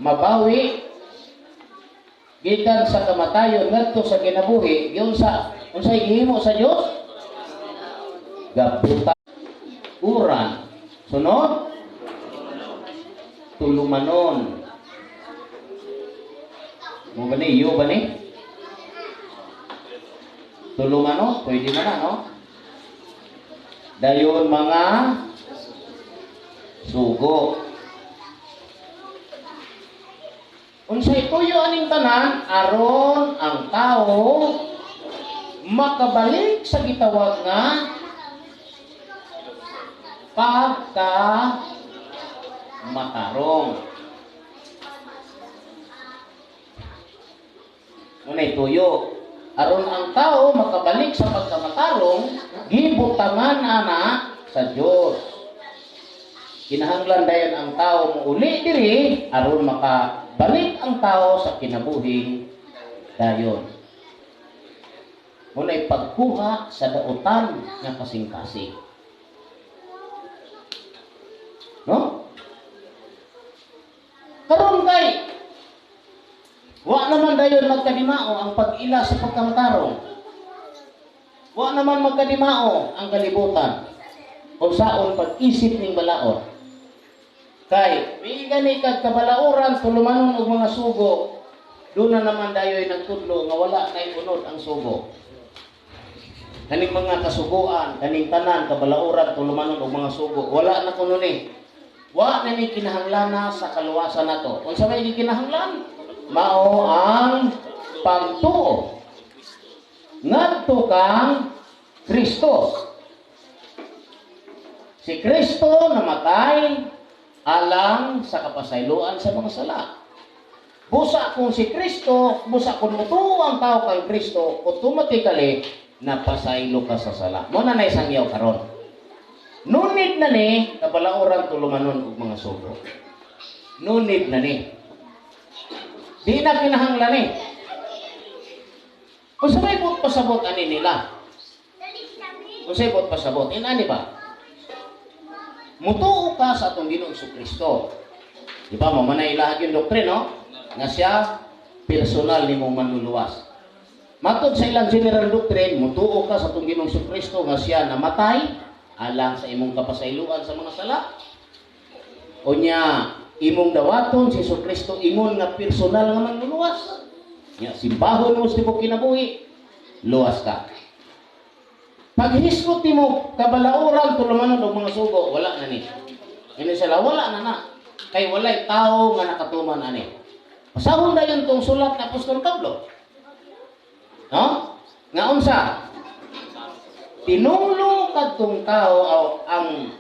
mabawi gikan sa kamatayon ngadto sa kinabuhi, giunsa unsay gihimo sa Dios? Gabuta uran. Sunod tulumanon. Mo ba ni? Iyo ba ni? Tulumanon, pwede na na, no? Dayon mga sugo. Unsay tuyo aning tanan aron ang tao makabalik sa gitawag nga pagka matarong. Unay tuyo aron ang tao makabalik sa pagkamatarong, gibutangan ana sa Dios. Kinahanglan dayon ang tao muuli diri aron makabalik ang tao sa kinabuhing dayon. Muna'y pagkuha sa dautan nga kasing-kasing. No? Karon kay wa naman dayon magkadimao ang pag-ila sa pagkamatarong. Wa naman magkadimao ang kalibutan o saon pag-isip ning balaod. Kay may gani kag kabalauran tulumanon og mga sugo, doon na naman dayoy nagtudlo nga wala nay unod ang sugo. Kaning mga kasuguan, kaning tanan kabalauran tulumanon og mga sugo, wala na kuno ni. Wa na ni kinahanglana sa kaluwasan nato. Unsa may gikinahanglan? Mao ang pagtuo ngadto kang Kristo. Si Kristo namatay alang sa kapasayloan sa mga sala. Busa kung si Kristo, busa kung mutuo ang tao kang Kristo, automatically napasaylo ka sa sala. Mo na naisangyaw karon. Nunid na ni kabalauran tulumanon og mga sugo. Nunid na ni. Di na kinahanglan ni. Unsa may buot pasabot ani nila? Unsa may buot pasabot? Inani ba? Mutuo ka sa atong Ginoong Kristo. Di ba, mao man na ilahag yung doktrina, no? Nga siya personal nimo manluluwas. Matod sa ilang general doctrine, mutuo ka sa atong Ginoong Kristo nga siya namatay alang sa imong kapasayloan sa mga sala. Unya imong dawaton si Kristo ingon nga personal nga manluluwas. Nya simbahon mo sa tibok kinabuhi, luwas ka. Paghisgot nimo kabalauran tulumanon og mga sugo, wala na ni. Ini sila wala na na. Kay walay tao nga nakatuman ani. Pasahon dayon tong sulat ni Apostol Pablo. No? Nga unsa? Tinunglo kadtong tao aw ang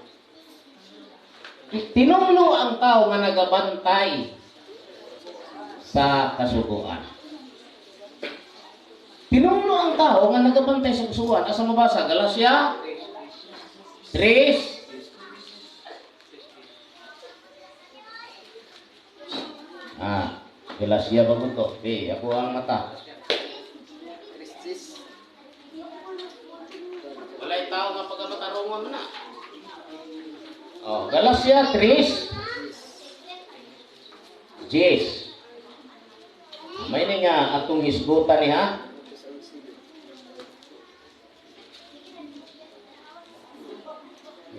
tinunglo ang tao nga nagabantay sa kasuguan. Tinunglo ang tao nga nagabantay sa kasuguan. Asa mabasa? Galacia 3. Galacia ba to? Eh, ako ang mata. Walay tao nga pagkamatarungan mo na. Oh, Galacia 3. Yes. May ni nga atong hisgutan ni ha.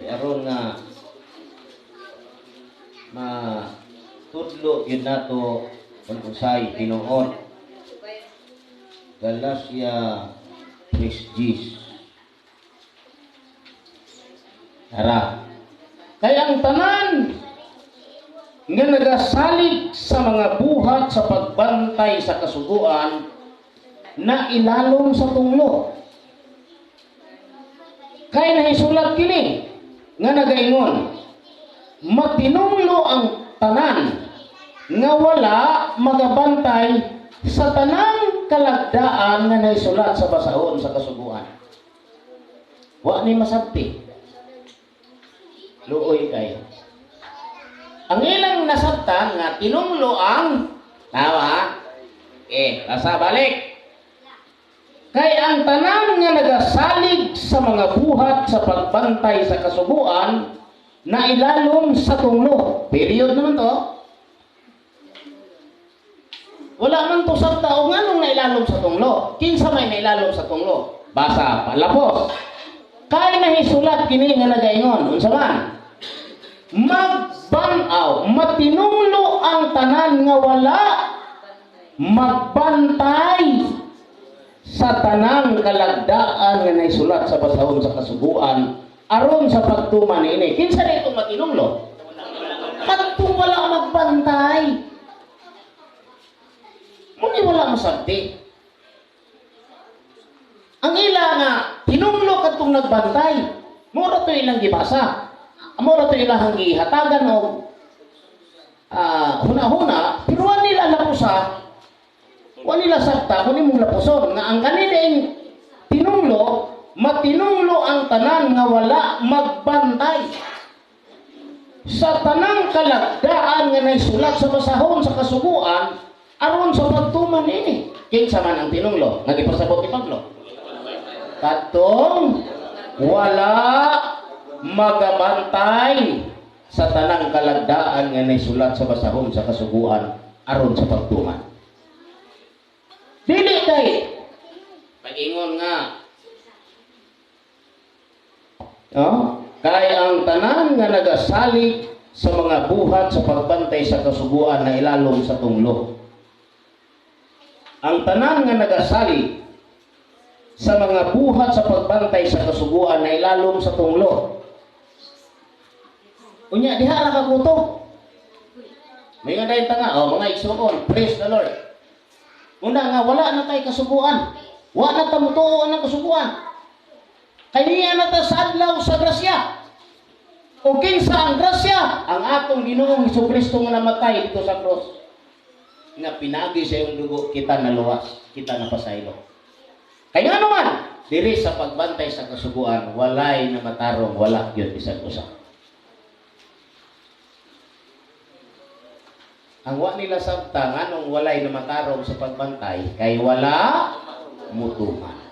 Aron nga matudlo gyud nato kung unsay tinuod. Galacia 3. Tara. Kaya ang tanan nga nagasalig sa mga buhat sa pagbantay sa kasuguan na ilalom sa tunglo. Kay nahisulat kini nga nagaingon, matinunglo ang tanan nga wala magabantay sa tanang kalagdaan nga nahisulat sa basahon sa kasuguan. Wa ni masabti. Luoy kayo. Ang ilang nasabtan nga tinunglo ang tawa. Basa balik. Kay ang tanan nga nagasalig sa mga buhat sa pagbantay sa kasuguan na ilalom sa tunglo. Period naman to. Wala man to sa tao nganong nailalom sa tunglo. Kinsa may nailalom sa tunglo? Basa palapos. Kay nahisulat kini nga nagaingon, unsa man? Magbanaw, matinunglo ang tanan nga wala Magbantay sa tanang kalagdaan nga naisulat sa basahon sa kasuguan aron sa pagtuman niini. Kinsa na itong matinunglo? Kadtong wala magbantay. Muni wala masabti. Ang ila nga tinunglo kadtong nagbantay. Mura to ilang gibasa. Mura to ilang gihatagan og huna-huna, pero wa nila lapusa, wa nila sabta kung imong lapuson nga ang kanilang tinunglo, matinunglo ang tanan nga wala magbantay sa tanang kalagdaan nga naisulat sa basahon sa kasuguan aron sa pagtuman ini. Kinsa man ang tinunglo nga gipasabot ni Pablo? Katong wala magabantay sa tanang kalagdaan nga naisulat sa basahon sa kasuguan aron sa pagtuman. Dili kay pag-ingon nga, oh, kay ang tanan nga nagasalig sa mga buhat sa pagbantay sa kasuguan na ilalom sa tunglo. Ang tanan nga nagasalig sa mga buhat sa pagbantay sa kasuguan na ilalom sa tunglo. Unya, diha ra ka kuto. May nga dahil nga, oh, mga igsuon, praise the Lord. Una nga, wala na tay kasuguan. Wala na ta mutuo ang kasuguan. Kay niya na ta sa adlaw sa grasya. O kinsa ang grasya? Ang atong Ginoong Hesukristo nga namatay dito sa cross. Nga pinagi sa iyong dugo, kita naluwas, kita napasaylo. Kaya nga naman, diri sa pagbantay sa kasuguan, walay na matarong, wala yun bisan usa. Ang wa nila sabta, nganong walay na matarong sa pagbantay, kay wala mutuman.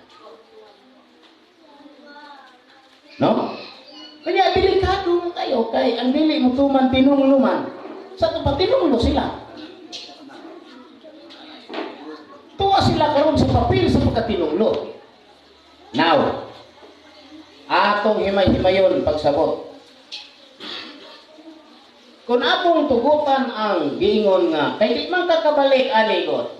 No? Kaya delikado man kayo, kay ang dili mutuman, tinungluman. Sa ito pa, tinunglo sila. Tuwa sila karon sa papel sa pagkatinunglo. Now, atong himay-himayon pagsabot. Kung atong tugutan ang giingon nga, kay di man kakabalik ani god.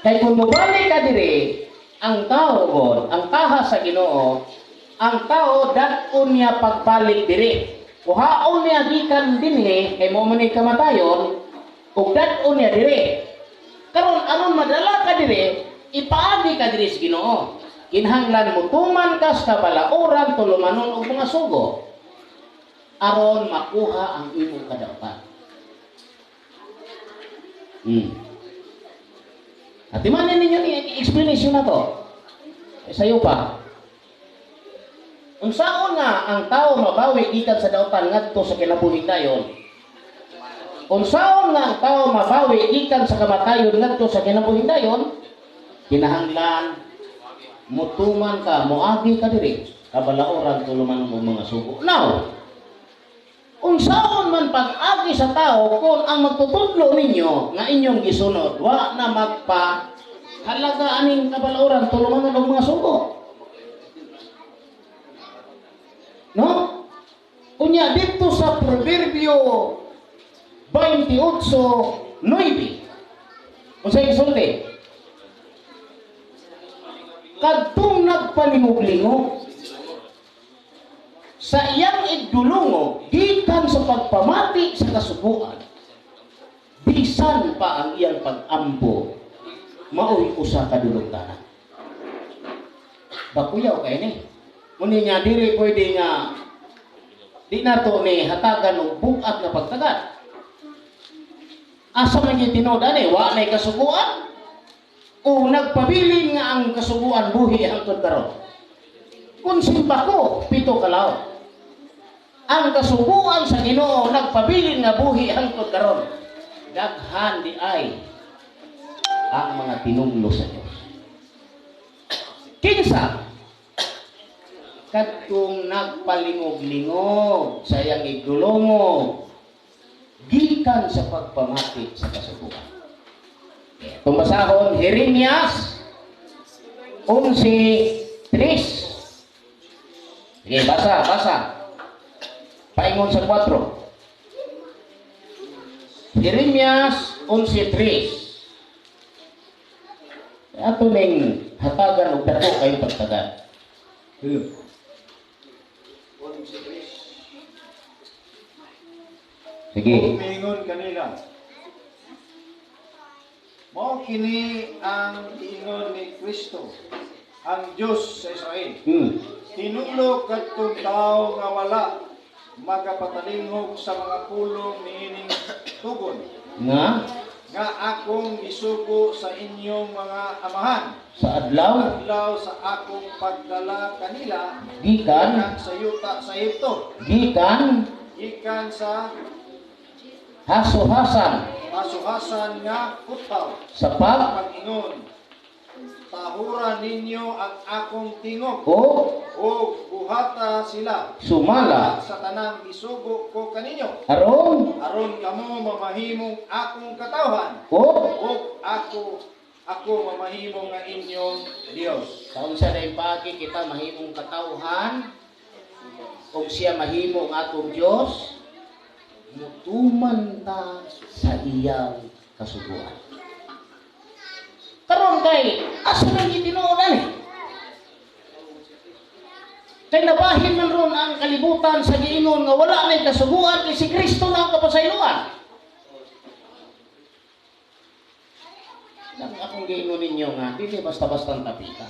Kay kung mobalik ka diri, ang tao god, ang taha sa Ginoo, ang tao dat-on niya pagbalik diri. Kuhaon niya gikan dinhi kay mo man kamatayon, ug dat-on niya diri. Karon aron madala ka diri, ipaagi ka diri sa Ginoo. Kinahanglan mo tuman ka sa kabalaoran, tulumanon og mga sugo aron makuha ang imong kadautan. At imanin ninyo ni explanation na to. Eh, sayo pa. Unsaon nga ang tao mabawi gikan sa dautan ngadto sa kinabuhing dayon? Unsaon nga ang tao mabawi gikan sa kamatayon ngadto sa kinabuhing dayon? Kinahanglan mutuman ka, moagi ka diri, kabalaoran, tuluman mo mga sugo. Now, unsaon man pag-agi sa tao kung ang magtutudlo ninyo nga inyong gisunod wa na magpa halaga aning kabalaoran, tulumanon og mga sugo? No? Unya dito sa Proverbio 28:9. Unsay gisulti? Kadtong nagpalingog-lingog sa iyang igdulungo gikan sa pagpamati sa kasuguan, bisan pa ang iyang pag-ampo maoy usa ka dulungdanan. Bakuyaw kay ni. Muni nga diri pwede nga di nato ni hatagan og bugat nga pagtagad. Asa man gyud tinuod ani, wa nay kasuguan o nagpabilin nga ang kasuguan buhi hangtod karon? Kung simba ko, 7 kalaot. Ang kasuguan sa Ginoo nagpabilin nga buhi hangtod karon. Daghan di ay ang mga tinunglo sa Dios. Kinsa? Kadtong nagpalingog-lingog sa iyang igdulongog gikan sa pagpamati sa kasuguan. Kung basahon, Jeremias 11:3. Sige, basa, basa. Paingon sa 4. Jeremias 11:3. Ato ning hatagan og dako kay pagtagad. Sige. Ug miingon kanila, "Mao kini ang giingon ni Kristo, ang Dios sa Israel. Tinunglo kadtong tawo nga wala magapatalinghog sa mga pulong niining tugon Nga nga akong gisugo sa inyong mga amahan sa adlaw adlaw sa akong pagdala kanila gikan gikan sa yuta sa Ehipto, gikan gikan sa haso-hasan kasuhasan nga kutaw, sa pag pag-ingon, 'Tahura ninyo ang akong tingog o ug buhata sila sumala sa tanang gisugo ko kaninyo, aron aron kamo mamahimong akong katawhan o ug ako mamahimo nga inyong Dios.'" Sa unsa na paagi kita mahimong katawhan ug siya mahimo ang atong Dios, mutuman ta sa iyang kasuguan. Karon kay asa nang gitinuod ani? Kay nabahin man ron ang kalibutan sa giingon nga wala nay kasuguan kay si Kristo na ang kapasayloan. Lang akong giingon ninyo nga dili basta-basta ang tapika.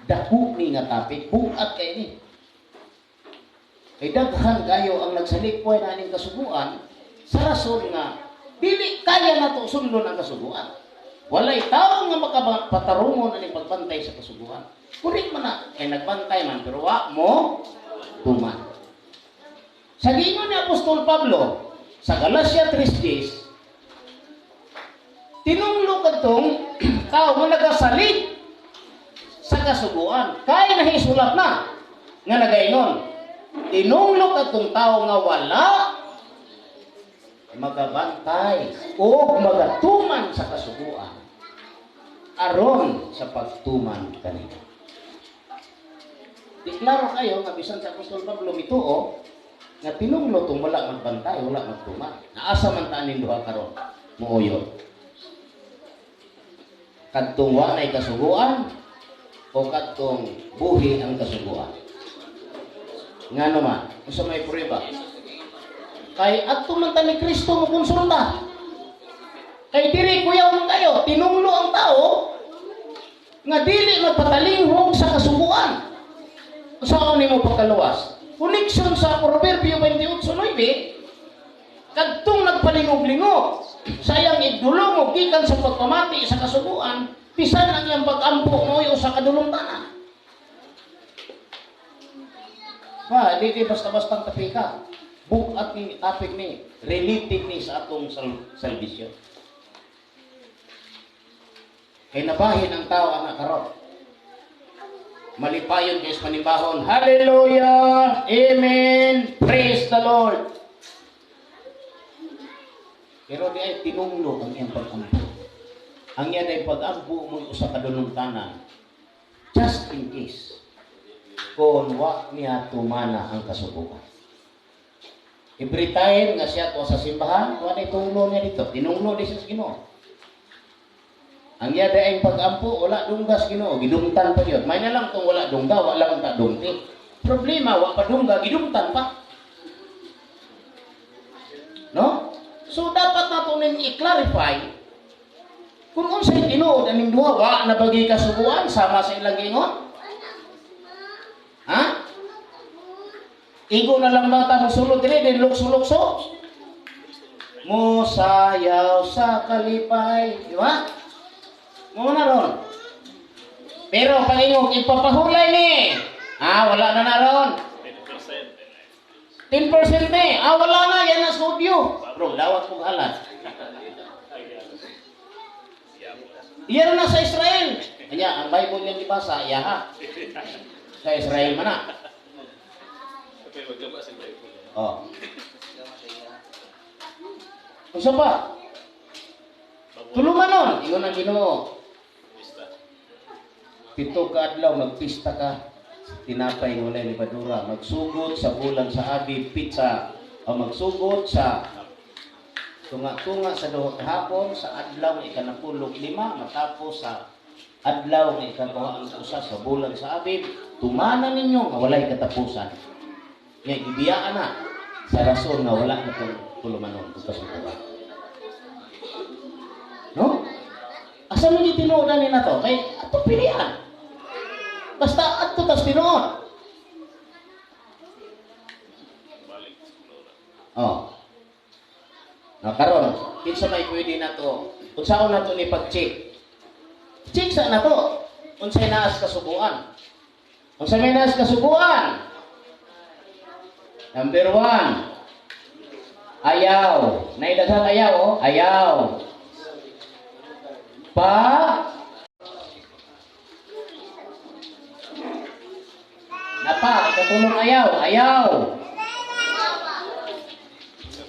Dako ni nga topic, bugat kay ni. Kay daghan kayo ang nagsalikpoy na aning kasuguan sa rason nga dili kaya nato sundon ang kasuguan. Walay tao nga makapatarungon aning pagbantay sa kasuguan. Kurik man na kay nagbantay man pero wa mo tuman. Sa giingon ni Apostol Pablo sa Galatia 3:10, tinunglo kadtong tao nga nagasalig sa kasuguan kay nahisulat na nga nagaingon, tinunglo kadtong tao nga wala magabantay o magatuman sa kasuguan aron sa pagtuman kanila. Diklaro kayo nga bisan sa Apostol Pablo mituo nga tinunglo tong wala magbantay, wala magtuman. Naasa man ta ning duha karon muuyon? Kadtong wa nay kasuguan o kadtong buhi ang kasuguan? Ngano man, unsa may prueba? Kay adto man ta ni Kristo mo konsulta. Kay diri kuyaw man kayo, tinunglo ang tao nga dili magpatalinghog sa kasuguan. Unsa nimo pagkaluwas? Connection sa Proverbio 28:9, kadtong nagpalingog-lingog sa iyang igdulong gikan sa pagpamati sa kasuguan, bisan ang iyang pag-ampo mo'y usa ka dulungtanan. Pa, di basta-basta ang tapika. Bukat ni topic ni, related ni sa atong salvation. Kay nabahin ang tao anak karon. Malipayon kay sa panimbahon. Hallelujah! Amen! Praise the Lord! Pero di ay tinunglo ang iyang pag-ampo. Ang iyang ay pag-ampo mo'y usa ka dulungtanan. Just in case kung wa niya tumana ang kasuguan. Every time nga siya tuwa sa simbahan, wa na tunglo niya dito. Tinunglo di siya sa Ginoo. Ang iya ay pag-ampo, wala dunggas Ginoo, gidumtan pa yun. May na lang kung wala dungga, wala lang ta dungti. Problema, wa pa dungga, gidumtan pa. No? So dapat nato ning i-clarify kung unsay tinuod aning duha, wa na bagi kasuguan sama sa ilang giingon? Ha? Igo na lang ba ta mosulod diri din lukso-lukso? Musayaw sa kalipay, di ba? Mo na ron. Pero pag-ingog ipapahulay ni. Ah, wala na na ron. 10%. 10% ni. Ah, wala na yan ang studio. Bro, dawat kong halat. Iyan na sa Israel. Kanya, ang Bible yung gibasa, iya ha. Sa Israel man na. Okay, magkaba sa Bible. Oh. Unsa pa? Tulumanon, ingon ang Ginoo. Pista. 7 ka adlaw magpista ka. Tinapay nga walay lebadura, magsugod sa bulan sa Abib, pizza, o magsugod sa Tunga-tunga sa 2 kahapon sa adlaw nga ika-15 matapos sa adlaw nga ika-21 sa bulan sa Abib, tumana ninyo nga walay katapusan. Nga gibiyaan na sa rason nga wala na itong tulumanon ug kasuguan. No? Asa man gitinuod ni nato? Kay ato pilian. Basta adto tas tinuod. Oh. Na karon, kinsa may pwede na to? Unsaon na to ni pag-check? Check sa na to. Unsay naas kasubuan? Unsay may naas kasubuan? Number 1. Ayaw. Naidaghang ayaw, oh. Ayaw. Pa. Napa, ikatulong ayaw. Ayaw.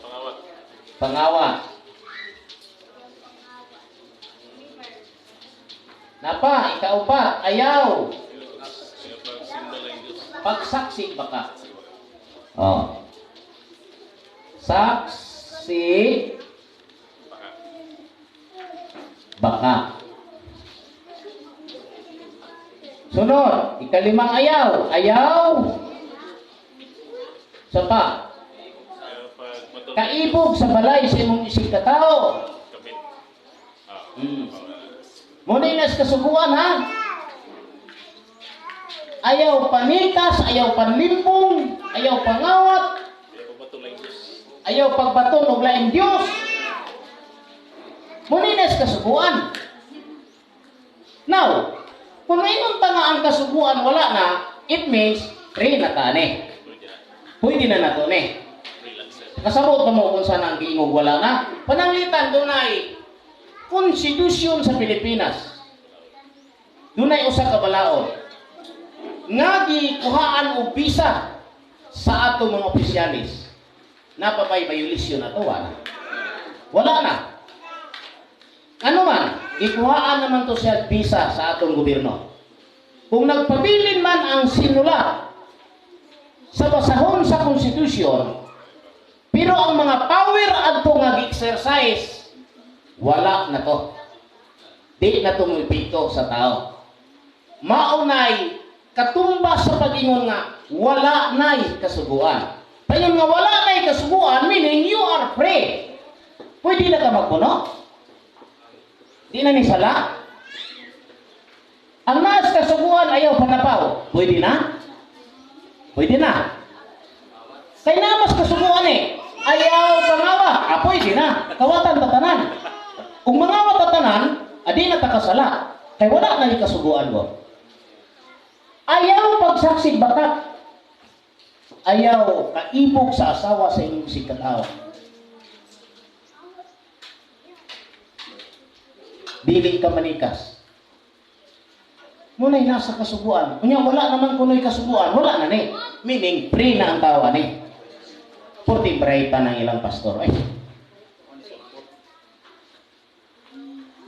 Pangawat. Pangawat. Napa, ikaupat, ayaw. Pagsaksi baka. Oh. Saksi baka. Sunod, ikalimang ayaw. Ayaw. Sa pa. Kaibog sa balay sa imong isig katao. Muna nas kasuguan, ha? Ayaw panikas, ayaw panlimbong, ayaw pangawat, ayaw pagbaton og laing Dios. Muna nas kasuguan. Now, kung ingon ta nga ang kasuguan wala na, it means free na ta ni. Pwede na nato ni. Kasabot ba mo kung saan ang giingog wala na? Pananglitan dunay konstitusyon sa Pilipinas. Dunay usa ka balaod nga gikuhaan og bisa sa ato mga opisyalis. Napabay violation na to, wala. Wala na. Ano man, gikuhaan naman to siya bisa sa atong gobyerno. Kung nagpabilin man ang sinula sa basahon sa konstitusyon, pero ang mga power adto nga gi-exercise, wala na to. Di na to moepekto sa tao. Maunay katumba sa pag-ingon nga wala nay kasuguan. Paingon nga wala nay kasuguan, meaning you are free. Pwede na ka magpuno? Di na ni sala. Ang naas kasuguan ayaw panapaw. Pwede na? Pwede na. Kay namas kasuguan eh. Ayaw pangawa. Ah, pwede na. Kawatan tatanan. Kung mangawa tatanan, adi na takasala. Kay wala na ni kasuguan mo. Ayaw pagsaksig batak. Ayaw kaibog sa asawa sa inyong sikatawa. Dili ka manikas. Muna'y nasa kasuguan. Unya, wala naman kuno'y kasuguan. Wala na ni. Meaning, free na ang tawa ni. Purti braita ng ilang pastor. Ay.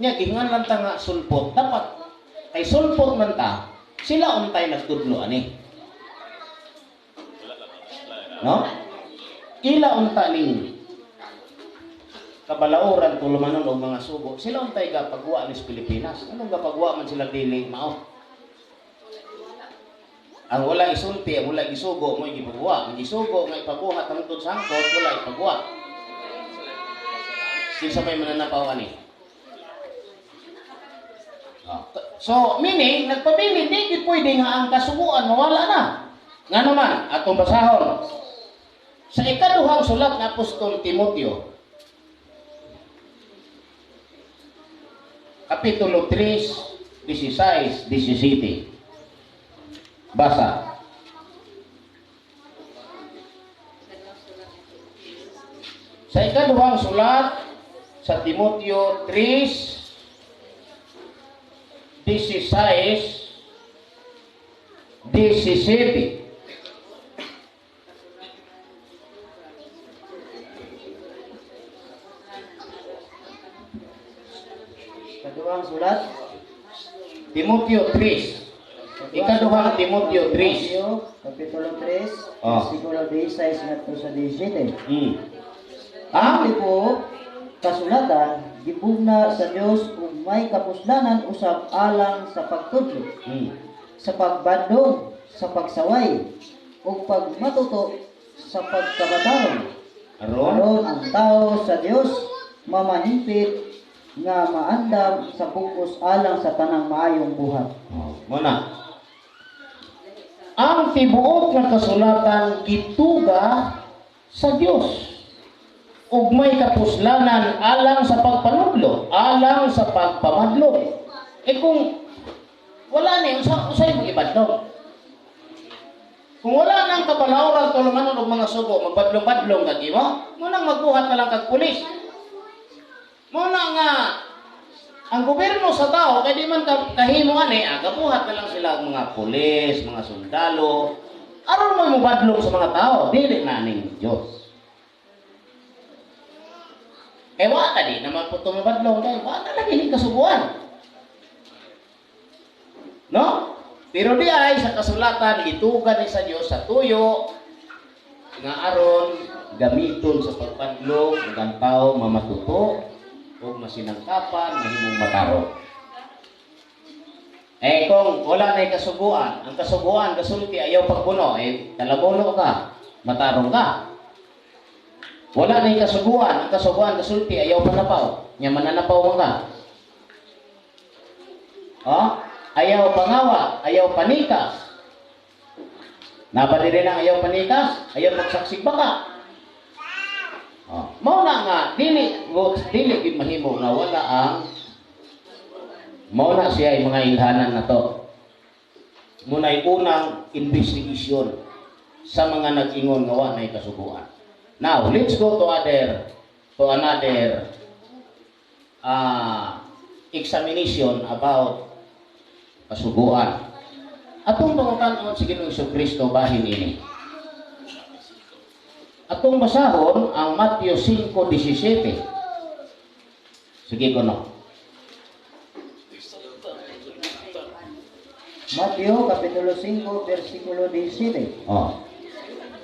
Nya, gingan lang ta nga sulpot. Dapat, kay sulpot man ta, sila untay nagtudlo ani. No? Ila unta ning kabalauran tulumanon og mga sugo. Sila untay gapagwa ni Pilipinas. Anong gapagwa man sila dili mao? Ang wala isulti, ang wala isugo, mo'y gipagwa. Ang gisugo nga ipaguha tangtod sa angkot, wala ipagwa. Kinsa may mananapaw ani? So, meaning, nagpabilin, di gid pwede nga ang kasuguan mawala na. Nga naman, atong basahon. Sa ikaduhang sulat ng Apostol Timoteo, Kapitulo 3, 16, 17. Basa. Sa ikaduhang sulat sa Timoteo 3, 16, 17. Ikaduhang sulat. Timoteo 3. Ikaduhang Timoteo 3. Kapitulo 3, Oh. versikulo 16 ngadto sa 17. Ang Tibuok kasulatan gibugna sa Dios ug may kapuslanan usab alang sa pagtudlo, sa pagbandong, sa pagsaway, ug pagmatuto sa pagkamatarong. Aron Aron ang tao sa Dios mamahimpit nga maandam sa bug-os alang sa tanang maayong buhat. Oh, muna. Ang tibuok nga kasulatan gituga sa Dios ug may kapuslanan alang sa pagpanudlo, alang sa pagpamadlong. Eh kung wala ni, unsay mo ibadlong? Kung wala nang kabalawran tulumanon og mga sugo, magbadlong-badlong ka mo, mo nang magbuhat na lang kag pulis. Mo na nga ang gobyerno sa tao kay di man kahimo ani, gabuhat na lang sila og mga pulis, mga sundalo. Aron mo mobadlong sa mga tao, dili na ning Dios. Eh wa ka di naman po tumabadlong kay wa na lagi ning kasuguan. No? Pero di ay sa kasulatan gitugan ni sa Dios sa tuyo nga aron gamiton sa pagpadlong ug ang tao mamatuto ug masinangkapan mahimong matarong. Eh kung wala na kasuguan, ang kasuguan kasulti ayaw pagbuno, eh talabono ka, matarong ka. Wala na kasuguan, ang kasuguan kasulti ayaw panapaw, nya mananapaw man ka. Oh? Ayaw pangawa, ayaw panikas. Nabali rin ang ayaw panikas, ayaw pagsaksig baka. Oh. Mao na nga dili dili gid mahimo nga wala ang mao na siya ay mga ilhanan na to. Muna'y unang investigation sa mga nag-ingon nga wa na'y kasuguan. Now, let's go to another examination about kasuguan. Atong pangutan-on si Ginoong Kristo bahin ini. Atong basahon ang Matthew 5:17. Sige ko no. Mateo Kapitulo 5, versikulo 17. Oh.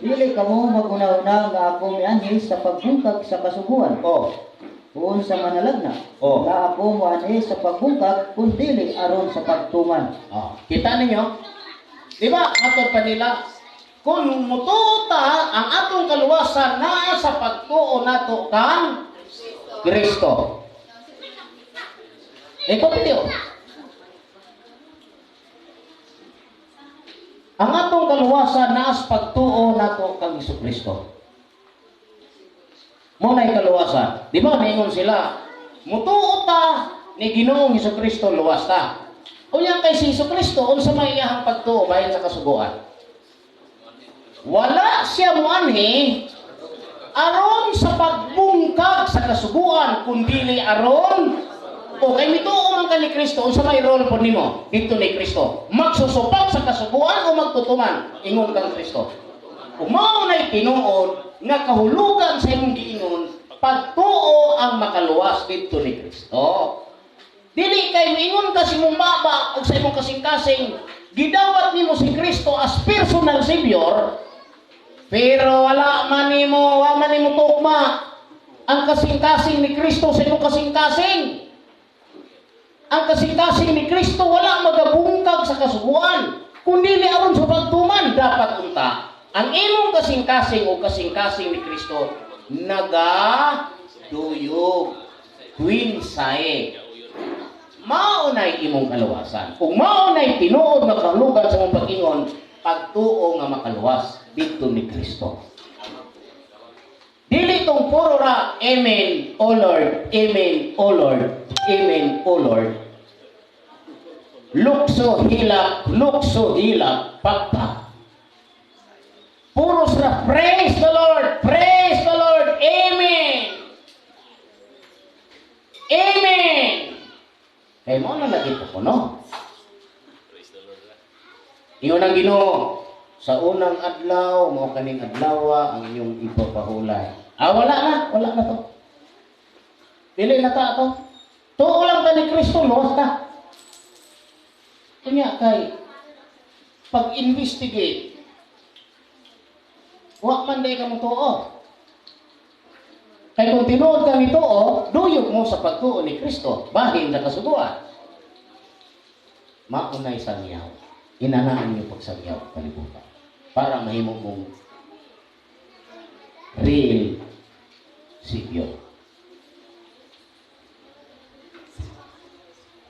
Dili kamo maguna-una nga ako mianhi sa pagbungkag sa kasuguan Oh. huon sa manalagna. Oh. Nga ako moanhi sa pagbungkag kun dili aron sa pagtuman. Oh. Kita ninyo? Di ba? Matod pa nila, kung mutuo ta, ang atong kaluwasan naa sa pagtuo nato kang Kristo. Ikaw video. Ang atong kaluwasan naa sa pagtuo nato kang Kristo. Mo na'y kaluwasan. Di ba niingon sila, mutuo ta ni Ginoong Kristo luwas ta. Unya kay si Kristo unsa may iyahang pagtuo bahin sa kasuguan? Wala siya moanhi aron sa pagbungkag sa kasuguan kundili aron o kay mituo man ka ni Kristo, unsa may role po nimo dito ni Kristo? Magsusupak sa kasuguan o magtutuman ingon kang Kristo? Ug mao nay tinuod nga kahulugan sa imong giingon, pagtuo ang makaluwas didto ni Kristo. Dili kay moingon ka sa imong baba o sa imong kasing-kasing, gidawat nimo si Kristo as personal savior, pero wala man nimo, wa man nimo tugma ang kasing-kasing ni Kristo sa imong kasing-kasing. Ang kasing-kasing ni Kristo wala magabungkag sa kasuguan, kundi aron sa pagtuman. Dapat unta ang imong kasing-kasing o kasing-kasing ni Kristo nagaduyog coincide. Mao nay imong kaluwasan. Kung mao nay tinuod nga kahulugan sa imong pag-ingon, pagtuo nga makaluwas didto ni Kristo. Dili tong puro ra amen, O Lord, amen, O Lord, amen, O Lord. Lukso hilak, lukso hilak, pakpak. Puro sa praise the Lord, praise the Lord, amen. Amen. Kay mo na lagi po no? Praise the Lord. Ingon ang Ginoo, sa unang adlaw mao kaning adlawa ang inyong ipapahulay. Ah, wala na to. Dili na ta ato. Tuo lang ta ni Kristo, luwas ta. Kunya kay pag-investigate, wa man day ka mo tuo. Kay Kay kung tinuod kang ituo, duyog mo sa pagtuo ni Kristo, bahin sa kasuguan. Maunay sangyaw. Inanaan niyo pagsangyaw kalibutan. Para mahimo mong real Savior.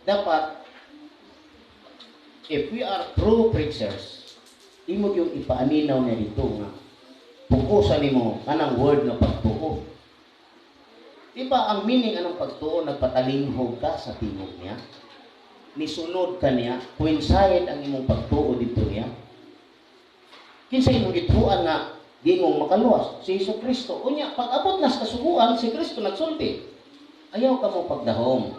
Dapat, if we are true preachers, imo yung ipaaninaw niya dito nga pukusan nimo kanang word nga pagtuo. Di ba ang meaning anong pagtuo, nagpatalinghog ka sa tingog niya? Nisunod ka niya, coincide ang imong pagtuo dito niya. Kinsa imong gituan nga gingong makaluwas? Si Hesus Kristo. Unya, pag abot na sa kasuguan, si Kristo nagsulti. Ayaw ka mo pagdahom.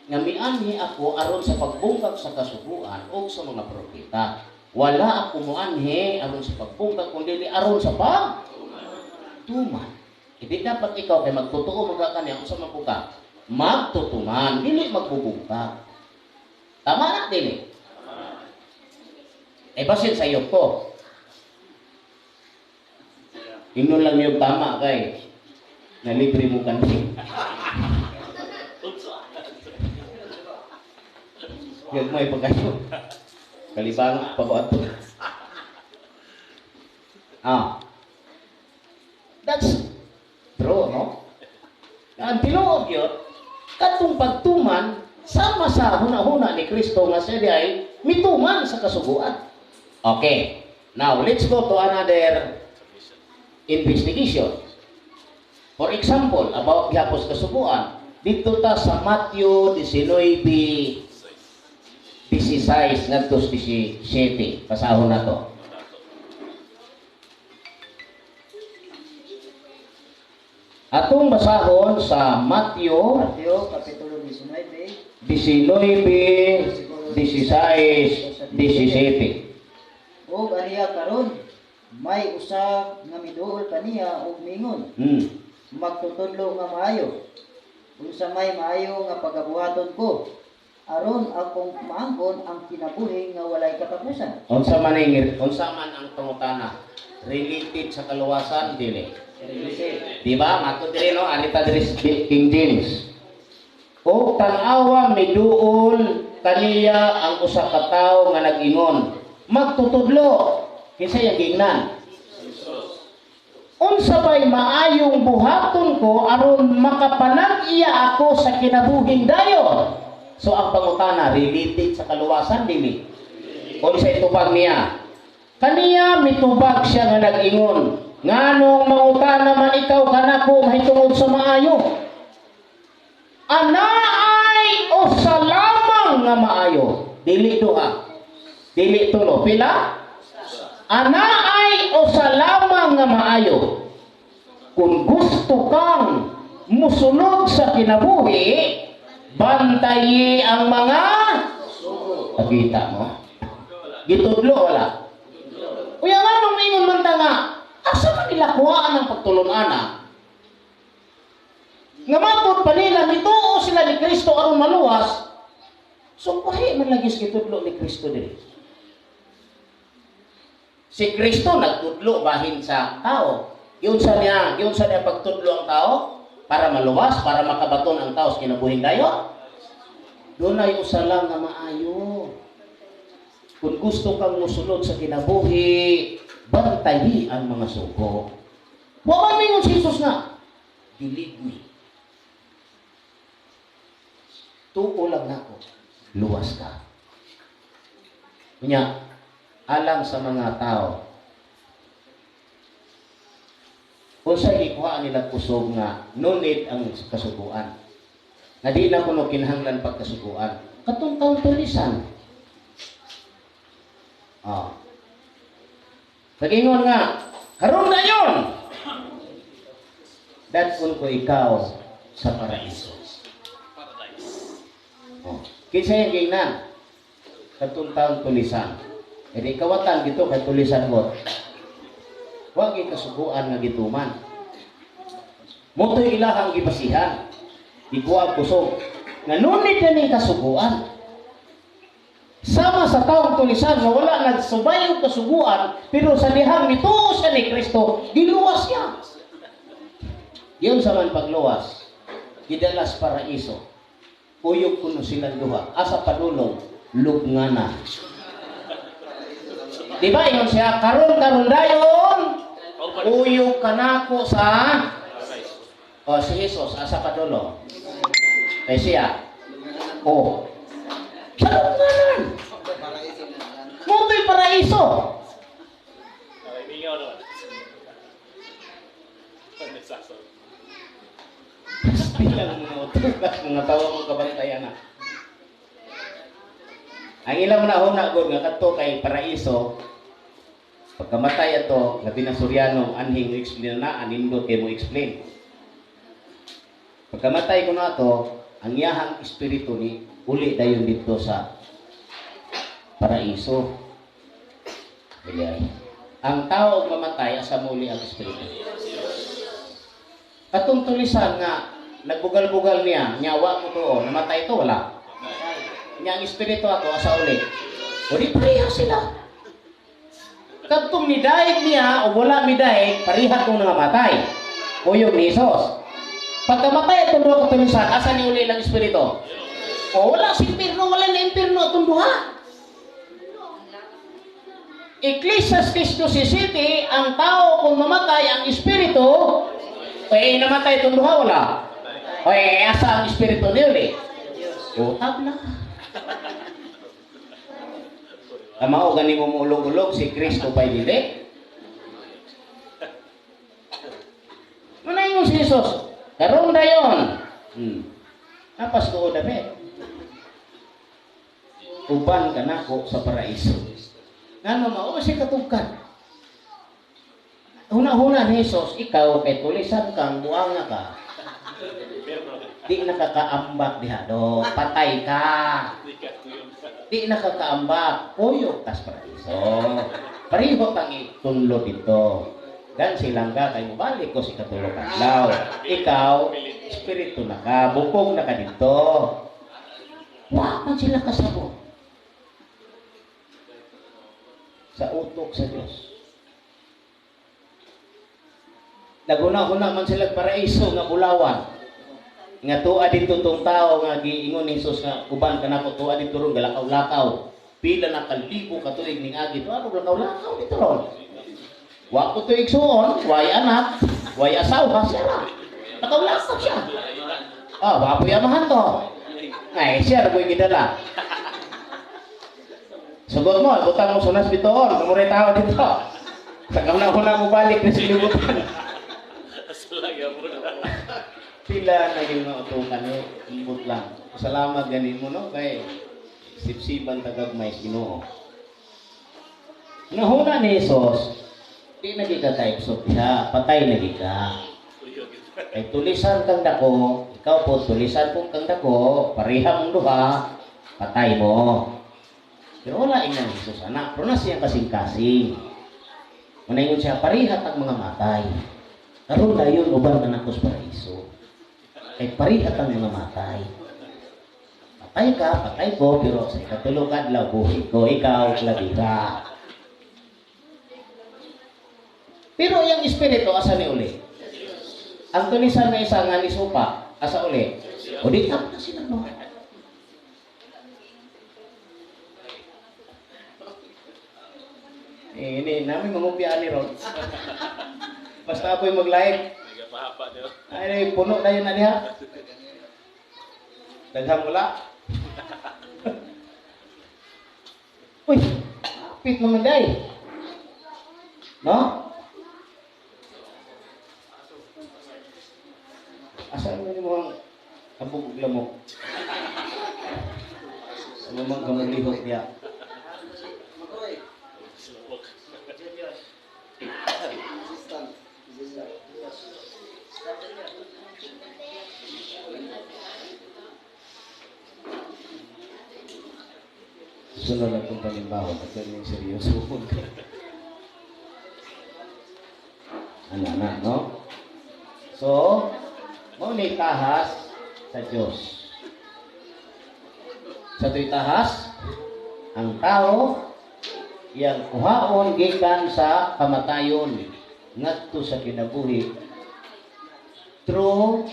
Nga mianhi ako aron sa pagbungkag sa kasuguan o sa mga propeta. Wala ako moanhi aron sa pagbungkag, kundi aron sa pagtuman. Hindi dapat ikaw kay magtotoo magkakanya unsa man po ka? Magtutuman, dili magbubungkag. Tama na dili? Eh basin sa iyo ko. Ingnon lang yung tama kay nalibre mo kanhi. Gagmay pa kayo. Kalibang pa ko ato. Ah. That's true, no? Ang tinuod yun, katong pagtuman, sama sa huna-huna ni Kristo nga siya ay mituman sa kasuguan. Okay. Now, let's go to another investigation. For example, about gihapon sa kasuguan, dito ta sa Matthew 19:16 ngadto 17. Pasahon na to. Atong basahon sa Matthew Kapitulo 19, 19, 16, 17. Ug ariya karon may usa nga miduol kaniya ug mingon, magtutudlo nga maayo. Unsa may maayo nga pagabuhaton ko aron akong maangkon ang kinabuhi nga walay katapusan. Unsa man ang unsa man ang pangutana related sa kaluwasan dili? Di ba? Mato diri no, anita diri King James. O tan-awa miduol kaniya ang usa ka tawo nga nag-ingon, magtutudlo. Kinsa iyang giingnan? Unsa bay maayong buhaton ko aron makapanag-iya ako sa kinabuhing dayon? So ang pangutana related sa kaluwasan dili. Unsa itubag niya? Kaniya mitubag siya nga nag-ingon, nganong mangutana man ikaw kanako mahitungod sa maayo? Ana ay usa lamang nga maayo. Dili duha. Dili tulo. Pila? Ana ay usa lamang nga maayo. Kung gusto kang musunod sa kinabuhi, bantayi ang mga pagita mo. Gitudlo wala. Uya nga nung ingon man ta nga, asa man nila kuhaan ang pagtulon-ana? Nga matod pa nila, mituo sila ni Kristo aron maluwas. So, kuhi man lagi sa gitudlo ni Kristo diri. Si Kristo nagtudlo bahin sa tao. Giunsa niya pagtudlo ang tao para maluwas, para makabaton ang tao sa kinabuhing dayon. Dunay usa lang nga maayo. Kung gusto kang musulod sa kinabuhi, bantayi ang mga sugo. Wa man mingon si Jesus nga, believe me. Tuo lang nako, luwas ka. Unya, alang sa mga tao, unsa gikuhaan nila kusog nga no need ang kasuguan. Nga di na kuno kinahanglan pagkasuguan. Katong taong tulisan. Ah. Sagingon nga, karon na yon. Dadon ko ikaw sa paraiso. Oh. Kinsa yang giingnan? Katong taong tulisan. Edi kawatan gito kay tulisan mo. Wa gyud kasuguan nga gituman. Motoy ilahang gibasihan. Gikuha kusog. Nga nunit na ning kasuguan. Sama sa taong tulisan nga wala nagsubay og kasuguan, pero sa dihang mituo siya ni Kristo, giluwas siya. Yun sa man pagluwas, gidalas paraiso. Kuyog kuno silang duha. Asa padulong, lugngana. Di ba ingon siya, karon-karon dayon, uyog kanako sa o si Jesus asa padulong. Kay siya. O. Sa lugnanan. Muto'y paraiso. Mingaw naman. Bilang mga utog, mga tawa kong kabantayan na. Ang ilang na huna gud nga kadto kay paraiso, pagkamatay ato, labi na Suryano, anhing mo explain na, anindot kay mo explain. Pagkamatay ko na ato, ang iyahang espiritu ni uli dayon dito sa paraiso. Dili ay. Ang tao mamatay, asa muli ang espiritu. Katong tulisan nga nagbugal-bugal niya, nyawa ko to, namatay to, wala. Nya ang espiritu ato asa uli. O di pareha sila. Kadtong nidaig niya o wala midaig, pareha kong nangamatay. Uyog ni Jesus. Pagkamatay atong duha ka tulisan, asa ni uli lang espiritu? O wala sa impierno, wala na impierno atong duha. Ecclesiastes 12:7, ang tao kung mamatay ang espiritu, eh namatay itong duha, wala. O eh, asa ang espiritu ni uli? O, tabla. Amao gani mo muulog-ulog si Kristo pa'y dili. Manaingon si Jesus, karon dayon. Napas ko dapit. Uban ka nako sa paraiso. Ngano mao si katugkan. Huna-huna ni Jesus, ikaw kay tulisan kang buanga ka. Di nakakaambak diha do, patay ka. Di nakakaambak, kuyog tas paraiso. Pareho tang itunlo dito. Dan silang ka kay mobalik ko si katulo ka adlaw. Ikaw espiritu na ka, bukog na ka dito. Wa man sila kasabot sa utok sa Dios. Naguna-huna man sila paraiso nga bulawan. Nga tuwa dito tong tao nga giingon ni Jesus nga uban kanako tuwa dito ron galakaw-lakaw. Pila na kalibo ka tuig ning agi tuwa lakaw-lakaw dito ron. Wa ko tuig suon, way anak, way asawa siya. Lakaw-lakaw siya. Ah, wa po yamahan to. Ay, siya ra ko'y gidala. Sugot mo, butang mo sunas bitoon, kamuray tao dito. Sa kauna-una mo balik na silibutan. Pila naging mga utukan nyo, imbot lang. Salamat ganin mo, no? Kay sipsiban tagagmay Ginoo. Nahuna ni Jesus, di na ka kaipsot siya, patay na ka. Kay tulisan kang dako, ikaw po tulisan po kang dako, pareha mong duha, patay mo. Pero wala ingan ni Jesus, anak, pero na siyang kasing-kasing. Manaingon siya, pareha tag mga matay. Karon dayon uban ka nako sa paraiso. Kay pareha tang mga matay. Patay ka, patay ko, pero sa ikatulo ka adlaw buhi ko, ikaw labi ka. Pero yung espiritu asa ni uli? Ang tulisan nga isa nga ni supa, asa uli? O di tap na sila no. Eh, ini namin mangupya ni Ron. Basta ako'y mag-live. Ay, puno na yun na niya. Daghang wala. Uy, kapit naman day. No? Asa mo yung mga abog og lamok? Ano mang kamulihok niya? Sunod lang itong palimbawa, at yan yung seryoso. Ano na, no? So, mao ni tahas sa Diyos. Sa to'y tahas, ang tao iyang kuhaon gikan sa kamatayon ngadto sa kinabuhi Through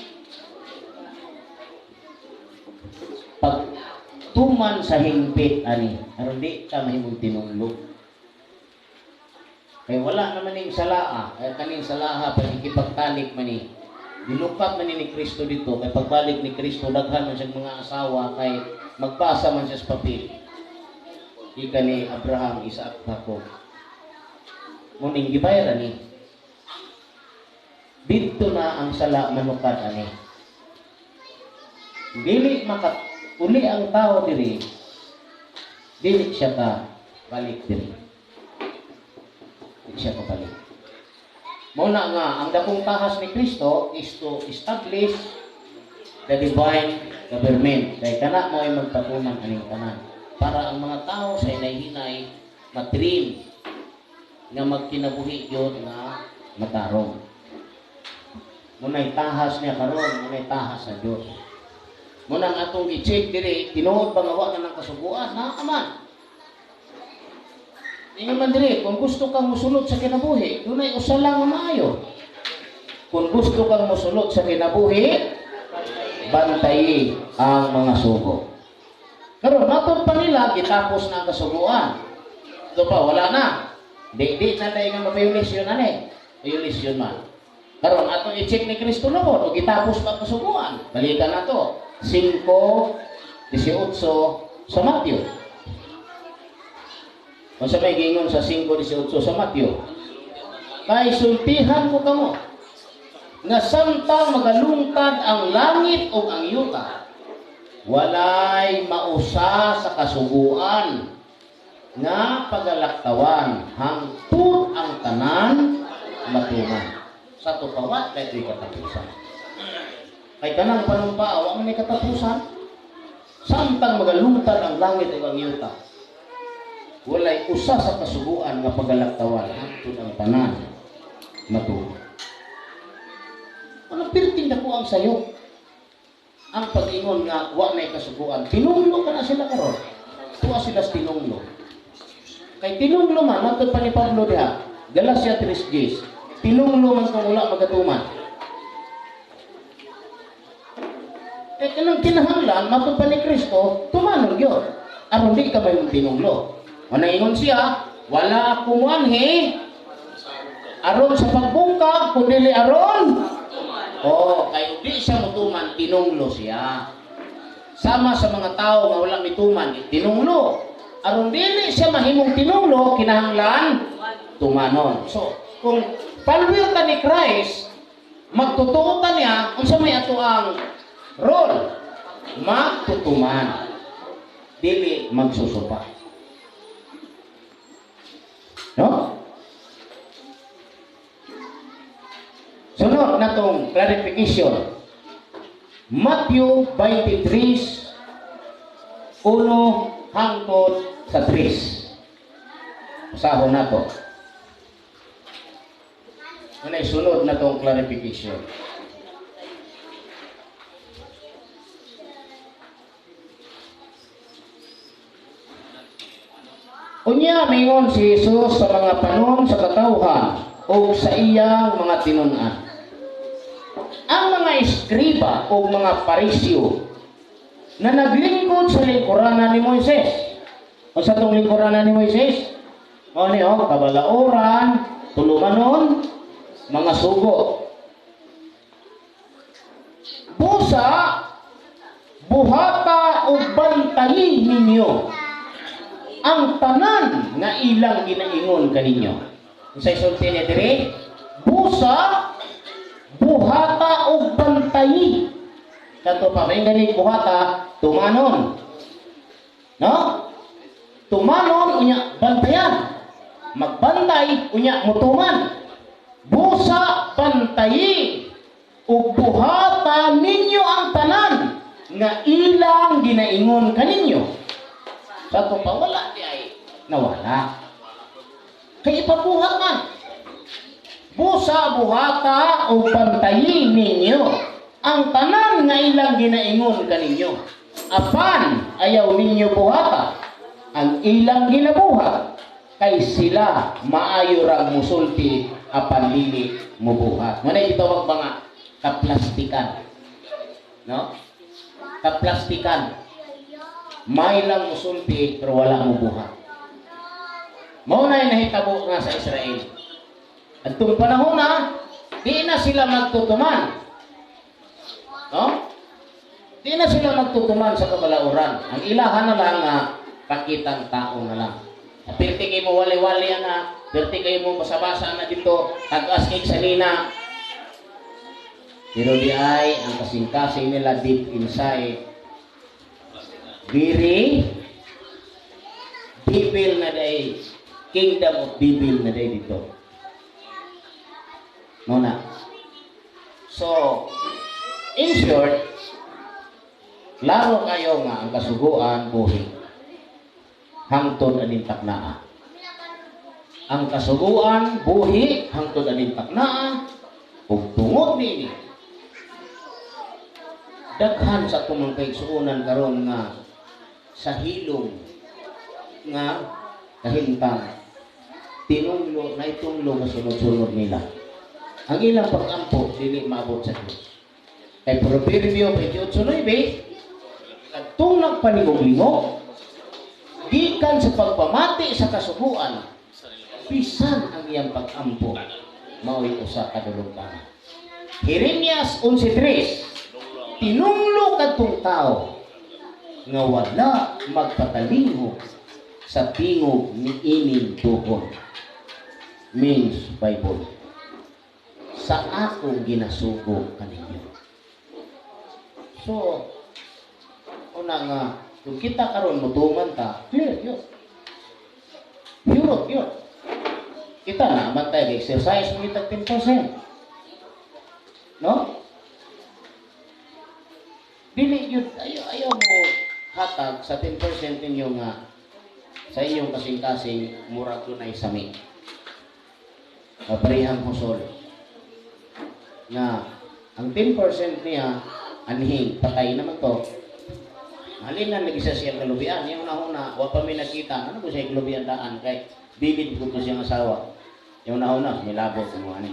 pagtuman sa hingpit ani, aron di ka mahimong tinunglo. Kay wala naman ning salaa, ay kaning salaha pagkipagtalik man ni. Dilukat man ni Kristo dito, kay pagbalik ni Kristo daghan man siyang mga asawa kay magbasa man siya sa papel. Ika ni Abraham, Isaac, Jacob. Muning gibayaran ni. Dito na ang sala manukad ani. Dili maka uli ang tao diri, dili siya ka balik diri. Dili siya ka balik. Mao na nga ang dakong tahas ni Kristo is to establish the divine government. Kay kana mao ay magpatuman aning tanan para ang mga tao sa hinay-hinay matrim nga magkinabuhi gyud nga matarong. Munay tahas niya karon, munay tahas sa Dios. Muna ang atong i-check diri, tinuod ba nga wa na ng kasuguan? Naa man. Ingon man diri, kung gusto kang musulod sa kinabuhi, dunay usa lang nga maayo. Kung gusto kang musulod sa kinabuhi, bantayi ang mga sugo. Karon matod pa nila gitapos na ang kasuguan. Ito pa wala na. Di na dai nga ma-violation ani. Violation man. Karon atong i-check ni Kristo noon o gitapos pa ang kasuguan. Balikan nato. 5:18 sa Matthew. Unsa may giingon sa 5:18 sa Matthew? Kay sultihan ko kamo nga samtang magalungtad ang langit ug ang yuta, walay mausa sa kasuguan nga pagalaktawan hangtod ang tanan matuman. Sa tupawa kay katapusan. Kay kanang panumpa wa man ni katapusan. Samtang magalungtad ang langit ug ang yuta, walay usa sa kasuguan nga pagalaktawan hangtod ang tanan matuman. Ano pirting dako ang sayo? Ang pag-ingon nga wa nay kasuguan, tinunglo ka na sila karon. Tuwa sila sa tinunglo. Kay tinunglo man matod pa ni Pablo diha, Galatia 3:10. Tinunglo man kung wala magatuman. Kay kanang kinahanglan matod pa ni Kristo, tumanon gyud. Aron di ka may tinunglo. Manaingon siya, wala ako muanhi aron sa pagbungkag kundi aron. Oh, kay di siya mutuman, tinunglo siya. Sama sa mga tao nga wala mituman, tinunglo. Aron dili siya mahimong tinunglo, kinahanglan tumanon. So, kung follower ta ni Christ, magtotoo ta niya, unsa may ato ang role? Magtutuman. Dili magsusupa. No? Sunod na tong clarification. Matthew 23, 1 hangtod sa 3. Basahon nato. Ano sunod na tong clarification? Unya mingon si Jesus sa mga panon sa katawhan o sa iyang mga tinun-an. Ang mga eskriba o mga Pariseo na naglingkod sa lingkuranan ni Moises. O sa tong lingkuranan ni Moises? O niyo, kabalaoran, tulumanon, mga sugo. Busa, buhata o bantayi ninyo ang tanan nga ilang ginaingon kaninyo. Unsay sulti niya diri? Busa, buhata o bantayi. Kato pa may ganing buhata, tumanon. No? Tumanon unya bantayan. Magbantay unya mutuman. Busa bantayi ug buhata ninyo ang tanan nga ilang ginaingon kaninyo. Sa ato pa, wala di ay nawala. Kay ipabuhat man. Busa buhata o bantayi ninyo ang tanan nga ilang ginaingon kaninyo. Apan ayaw ninyo buhata ang ilang ginabuhat, kay sila maayo ra musulti apan dili mubuhat. Manay gitawag ba nga Kaplastikan. No? Kaplastikan. May lang musulti pero wala mo buhat. Mao na nahitabo nga sa Israel. Adtong panahon na, di na sila magtutuman. No? Di na sila magtutuman sa kabalauran. Ang ilahan na lang nga pakitang tao na lang. Pirti kayo mo wali-wali na, pirti kayo mo basa-basa na dito, tag-as kay sanina. Pero di ay ang kasing-kasing nila deep inside, very devil na day, kingdom of devil na day dito. Muna. So, in short, klaro kayo nga ang kasuguan buhi hangtod aning taknaa. Ang kasuguan buhi hangtod aning taknaa, ug tungod niini daghan sa atong mga kaigsuonan karon nga sa hilom nga kahimtang tinunglo na itunglo nga sunod-sunod nila. Ang ilang pag-ampo dili maabot sa Dios. Kay Proverbio 28:9, kadtong nagpalingog-lingog gikan sa pagpamati sa kasuguan, bisan ang iyang pag-ampo mao'y usa ka dulungkanan. Jeremias 11:3, tinunglo kadtong tao nga wala magpatalingog sa tingog ni ining tuhon, means Bible, sa akong ginasugo kaninyo. So, una nga, kung kita karon mutuman ta, clear yun. Pure yun. Kita na man tayo, exercise mo kita 10%. No? Dili yun, ayaw mo hatag sa 10% ninyo nga sa inyong kasing-kasing murag dunay sami. Kaparehang husol. Nga, ang 10% niya, anhin, patay naman to. Halin na lagi sa siyang kalubian. Yung una-una, wa pa may nakita. Ano ko siya kalubian daan? Kay, bilid ko to siyang asawa. Yung una-una, milabot ng mga ani.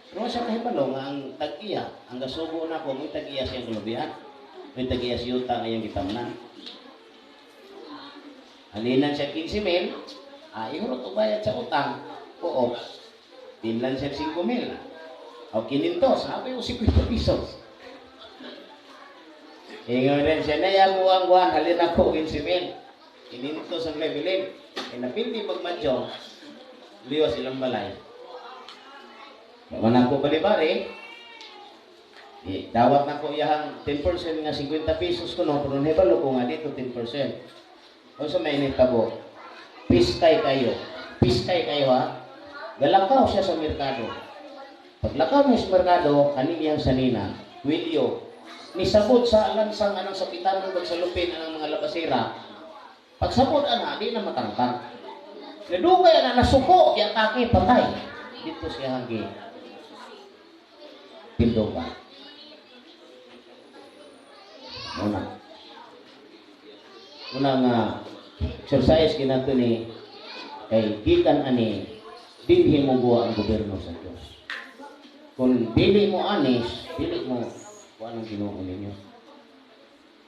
Pero siya kahibalo nga ang tag-iya, ang gasubo na ko, may tag-iya siyang kalubian. May tag-iya siya yuta ngayong gitamnan. Halinan siya 15 mil, ihurot o bayad sa utang. Oo, tinlan siya 5 mil. O kinintos, sabi o 50 pesos. Ingon rin siya, naya mo ang buwan, halin ako 15 mil. Kinintos ang levelin. E napildi pagmadyo, liwas ilang balay. Wala ko balibari, eh, dawat na ko iyahang 10% nga 50 pesos ko no, pero nahibalo ko nga dito 10%. Unsa may nitabo? Piskay kayo. Piskay kayo ha. Galakaw siya sa merkado. Paglakaw niya sa merkado, kanin sanina, wilyo, nisabot sa lansang anang sapitan ng pagsalupin anang mga labasira. Pagsabot ana, di na matangtang. Nadugay ana, nasuko, giatake, patay. Dito siya hanggi. Pindoga. Una. Una nga, exercise kinato ni, kay gikan ani, dinhi mo buwa ang gobyerno sa Diyos. Kung dili mo anis, dili mo kuan ang Ginoo ninyo.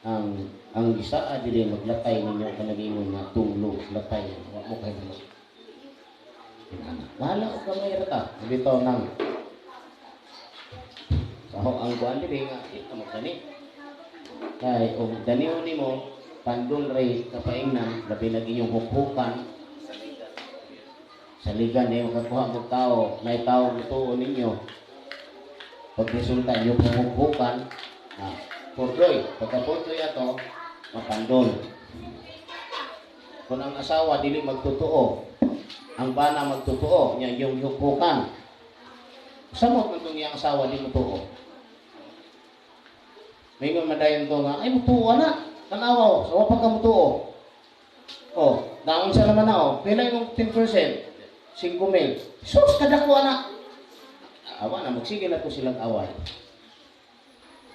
Ang gisaa dili maglatay ninyo kanagingon nga tunglo latay wa mo kay mo. Inana. Bahala og gamay ra ta. Bitaw nang saho ang kuan dili nga di ka magdani. Kay og danion nimo pandol ray kapaingnan labi nag inyong hukhukan saligan niyo makakuha og tao, nay tao mutuo ninyo. Pag resulta inyo panghukhukan, purdoy. Pagka purdoy ato, mapandol. Kung ang asawa dili magtotoo, ang bana magtotoo, niya yung hukhukan. Samot man tong iyang asawa di mutuo. May nga madayon to nga, ay mutuo na. Tanawa, sa wa pa ka mutuo. Oh, daon sa naman na oh, pila yung 10%? 5 mil. Sus, kadako ana. Awa na, magsige na po silang away.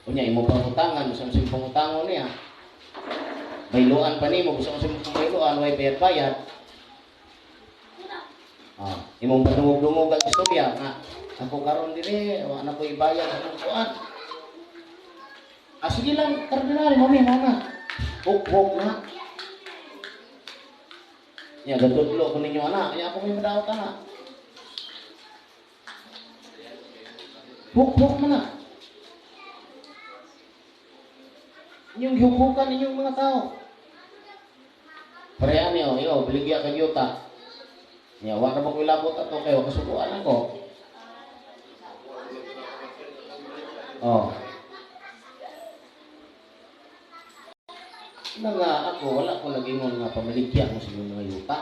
Unya, imo pangutangan, gusto mo siyang pangutangon niya. Bayluan pa nimo, gusto mo siyang bayluan, way bayad-bayad. Imong panungog-dungog ang istorya nga Ako karon dire, wa na ko ibayad sa akong kuan. Ah, sige lang, Kardinal, mami, mama. Huk-huk na. Ya, gatudlo ko ninyo ana. Kaya ako may madaot ana. Huk-huk man na. Inyong hukhukan inyong mga tao. Pareha niyo, yo, baligya kag yuta. Ya, wa na ba ko ilabot ato kayo kasukuan ako. Oh. Na nga ako, wala ko nagingon nga pamaligya mo sa inyong mga yuta.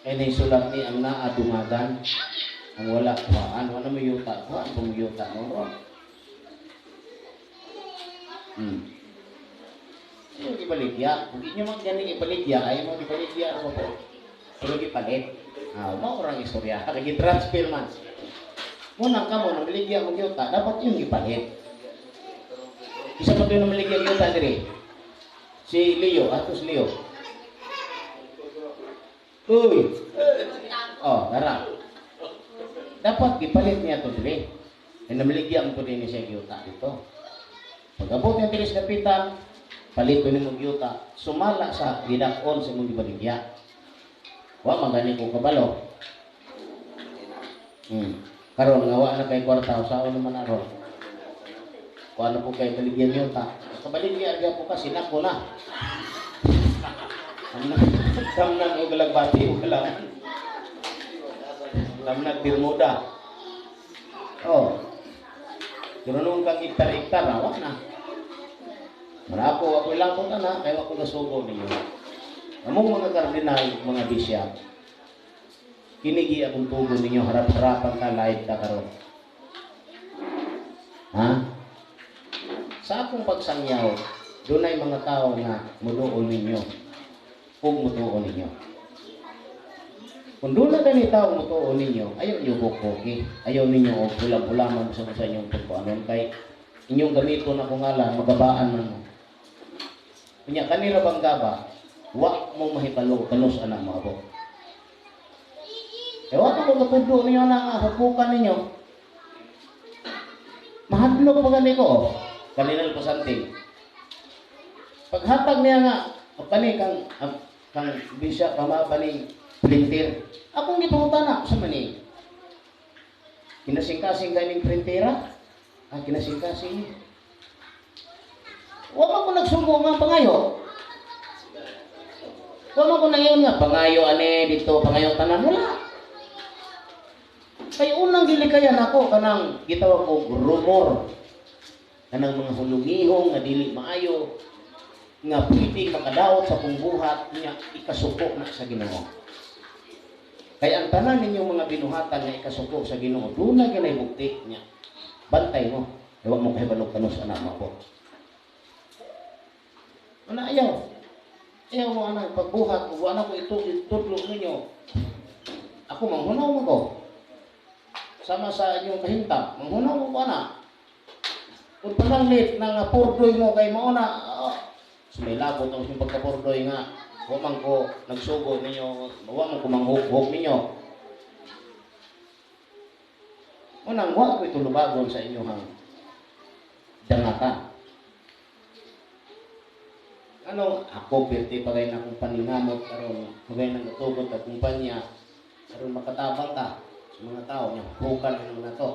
Kaya naisulat ni ang naa dungagan, ang wala kuhaan, wala mo yuta, kuhaan mo yuta mo ron. Ayaw ibaligya. Kung inyo man ganing ibaligya, ayaw mo ibaligya, ano po? Pero gipalit. Ah, mao orang istorya. Kagi-transfer man. Munang ka mo, namaligya mo yuta, dapat yung gipalit. Isa pa kayo namaligya yuta diri. Si Leo, atos Leo. Uy! Oh, tara. Dapat gipalit niya to diri. Ay namaligya mo to din siya yuta dito. Pag-abot niya diri sa kapitan, palit ko nimo yuta, sumala sa gidak-on sa imong gibaligya. Wa man gani ko kabalo. Karon nga wa na kay kwarta, usaon naman aron. Kuha na po kay baligyan yuta. Kabaligya agya po kasi nako na. Tamnan og galagbati og kalaman. Tamnag Bermuda. Oh. Pero nung kang iktar-iktar, wa na. Mara ako, ako lang po na, kaya ako nasugo ninyo. Among mga kardinal, mga bishop, kinigi akong tugon ninyo, harap-harapan ka, live ka karon. Ha? Sa akong pagsangyaw, dunay mga tao nga muduol ninyo ug mutuon ninyo. Kung doon na gani tao mutuon ninyo, ayaw niyo bukbuki, ayaw ninyo og hulam-hulaman sa sa inyong pagkuanon kay inyong gamiton ako ngalan, magabaan man mo. Kunya kanila bang gaba, wa mo mahibalo kanus ana moabot. E wa ko katudlo ninyo na nga hukukan ninyo. Mahadlok pa gani ko oh. Kalinal ko santing. Paghatag niya nga, kani kang kang bisya kamabaning printer. Akong gipangutana sa mani. Kinasingkasing ganing printera? Ah, kinasingkasing. Wa man ko nagsugo nga pangayo. Wa man ko nangayon nga pangayo ane dito, pangayo tanan wala. Kay unang gilikayan ako kanang gitawag og rumor. Kanang mga hulungihong nga dili maayo nga pwede makadaot sa kong buhat niya ikasuko na sa Ginoo. Kay ang tanan ninyong mga binuhatan nga ikasuko sa Ginoo, doon na ginay bukti niya. Bantay mo. Ewa mo kahibalo kanus anak mo po. Ano ayaw? Ayaw mo anak pagbuhat, ug wala ko itudlo ninyo. Ako manghunaw mo ko. Sama sa inyong kahimtang, manghunaw mo ko anak. Kung pananglit na nga purdoy mo kay mauna, oh, so may labot ang inyong pagkapurdoy nga, wa man ko nagsugo ninyo, wa man ko manghukhok ninyo. Unang, wa ko itulubagon sa inyong dangatan. Ano, ako, pirti pa kayo na akong paningamot, karon pagay nang natugot at kumpanya, karon makatabang ka sa mga tao, niya, hukan na naman na to.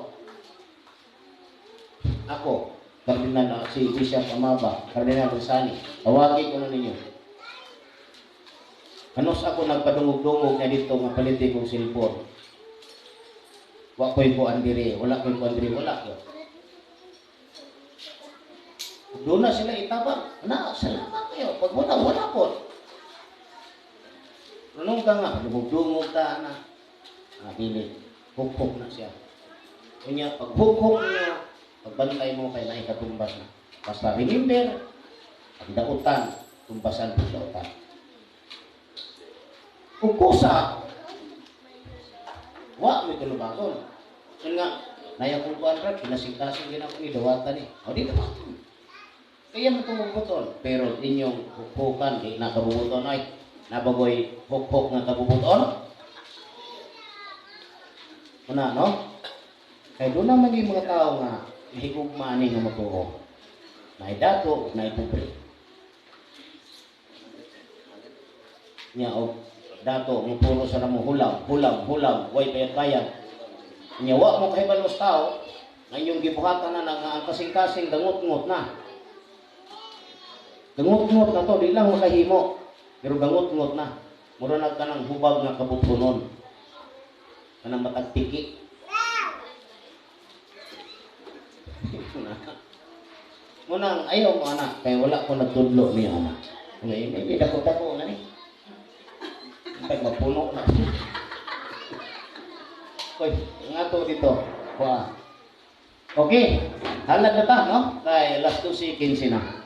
Ako, Kardinal, si Bishop Amaba, Kardinal Rosani, tawagin ko na ninyo. Anos ako nagpadungog-dungog na dito nga paliti kong cellphone. Wa ko'y kuan diri, wala ko'y kuan diri, wala ko. Doon na sila itabang. Na, salamat kayo. Pag wala, wala po. Anong ka nga? Dungog-dungog ta na. Ah, dili. Hukhok na siya. Kunya, pag hukhok niya, pagbantay mo kay naikatumbas na. Basta remember, ang dautan, tumbasan ang dautan. Kung kusa, wa may tulubagon. Yun nga, naya kong kuan ra, kinasingkasing din ako ni dawatan eh. O di dawatan. Kaya mo itong bubuton. Pero inyong hukhukan, di nakabubuton ay. Nabagoy hukhok nga kabubuton. Una, no? Kay doon naman yung mga tao nga higugma ani nga motuo. Naay dato, naay pobre. Nya og dato mo puro sa namo hulam, hulam, hulam, way bayad-bayad. Nya wa mo kahibalo sa tao nga inyong gibuhatan na nga ang kasing-kasing gangot-ngot na. Gangot-ngot na to, di lang makahimo. Pero gangot-ngot na. Mura na kanang hubag nga kabubtonon. Kanang matagtiki. Munang ayaw mo, anak, kaya wala ko nagtudlo niyo, anak. Ngayon, maybe dako-dako na ni. Pag mapuno na. Koy, nga to dito. Kuha. Okay, halad na ta, no? Kay alas 12:15 na.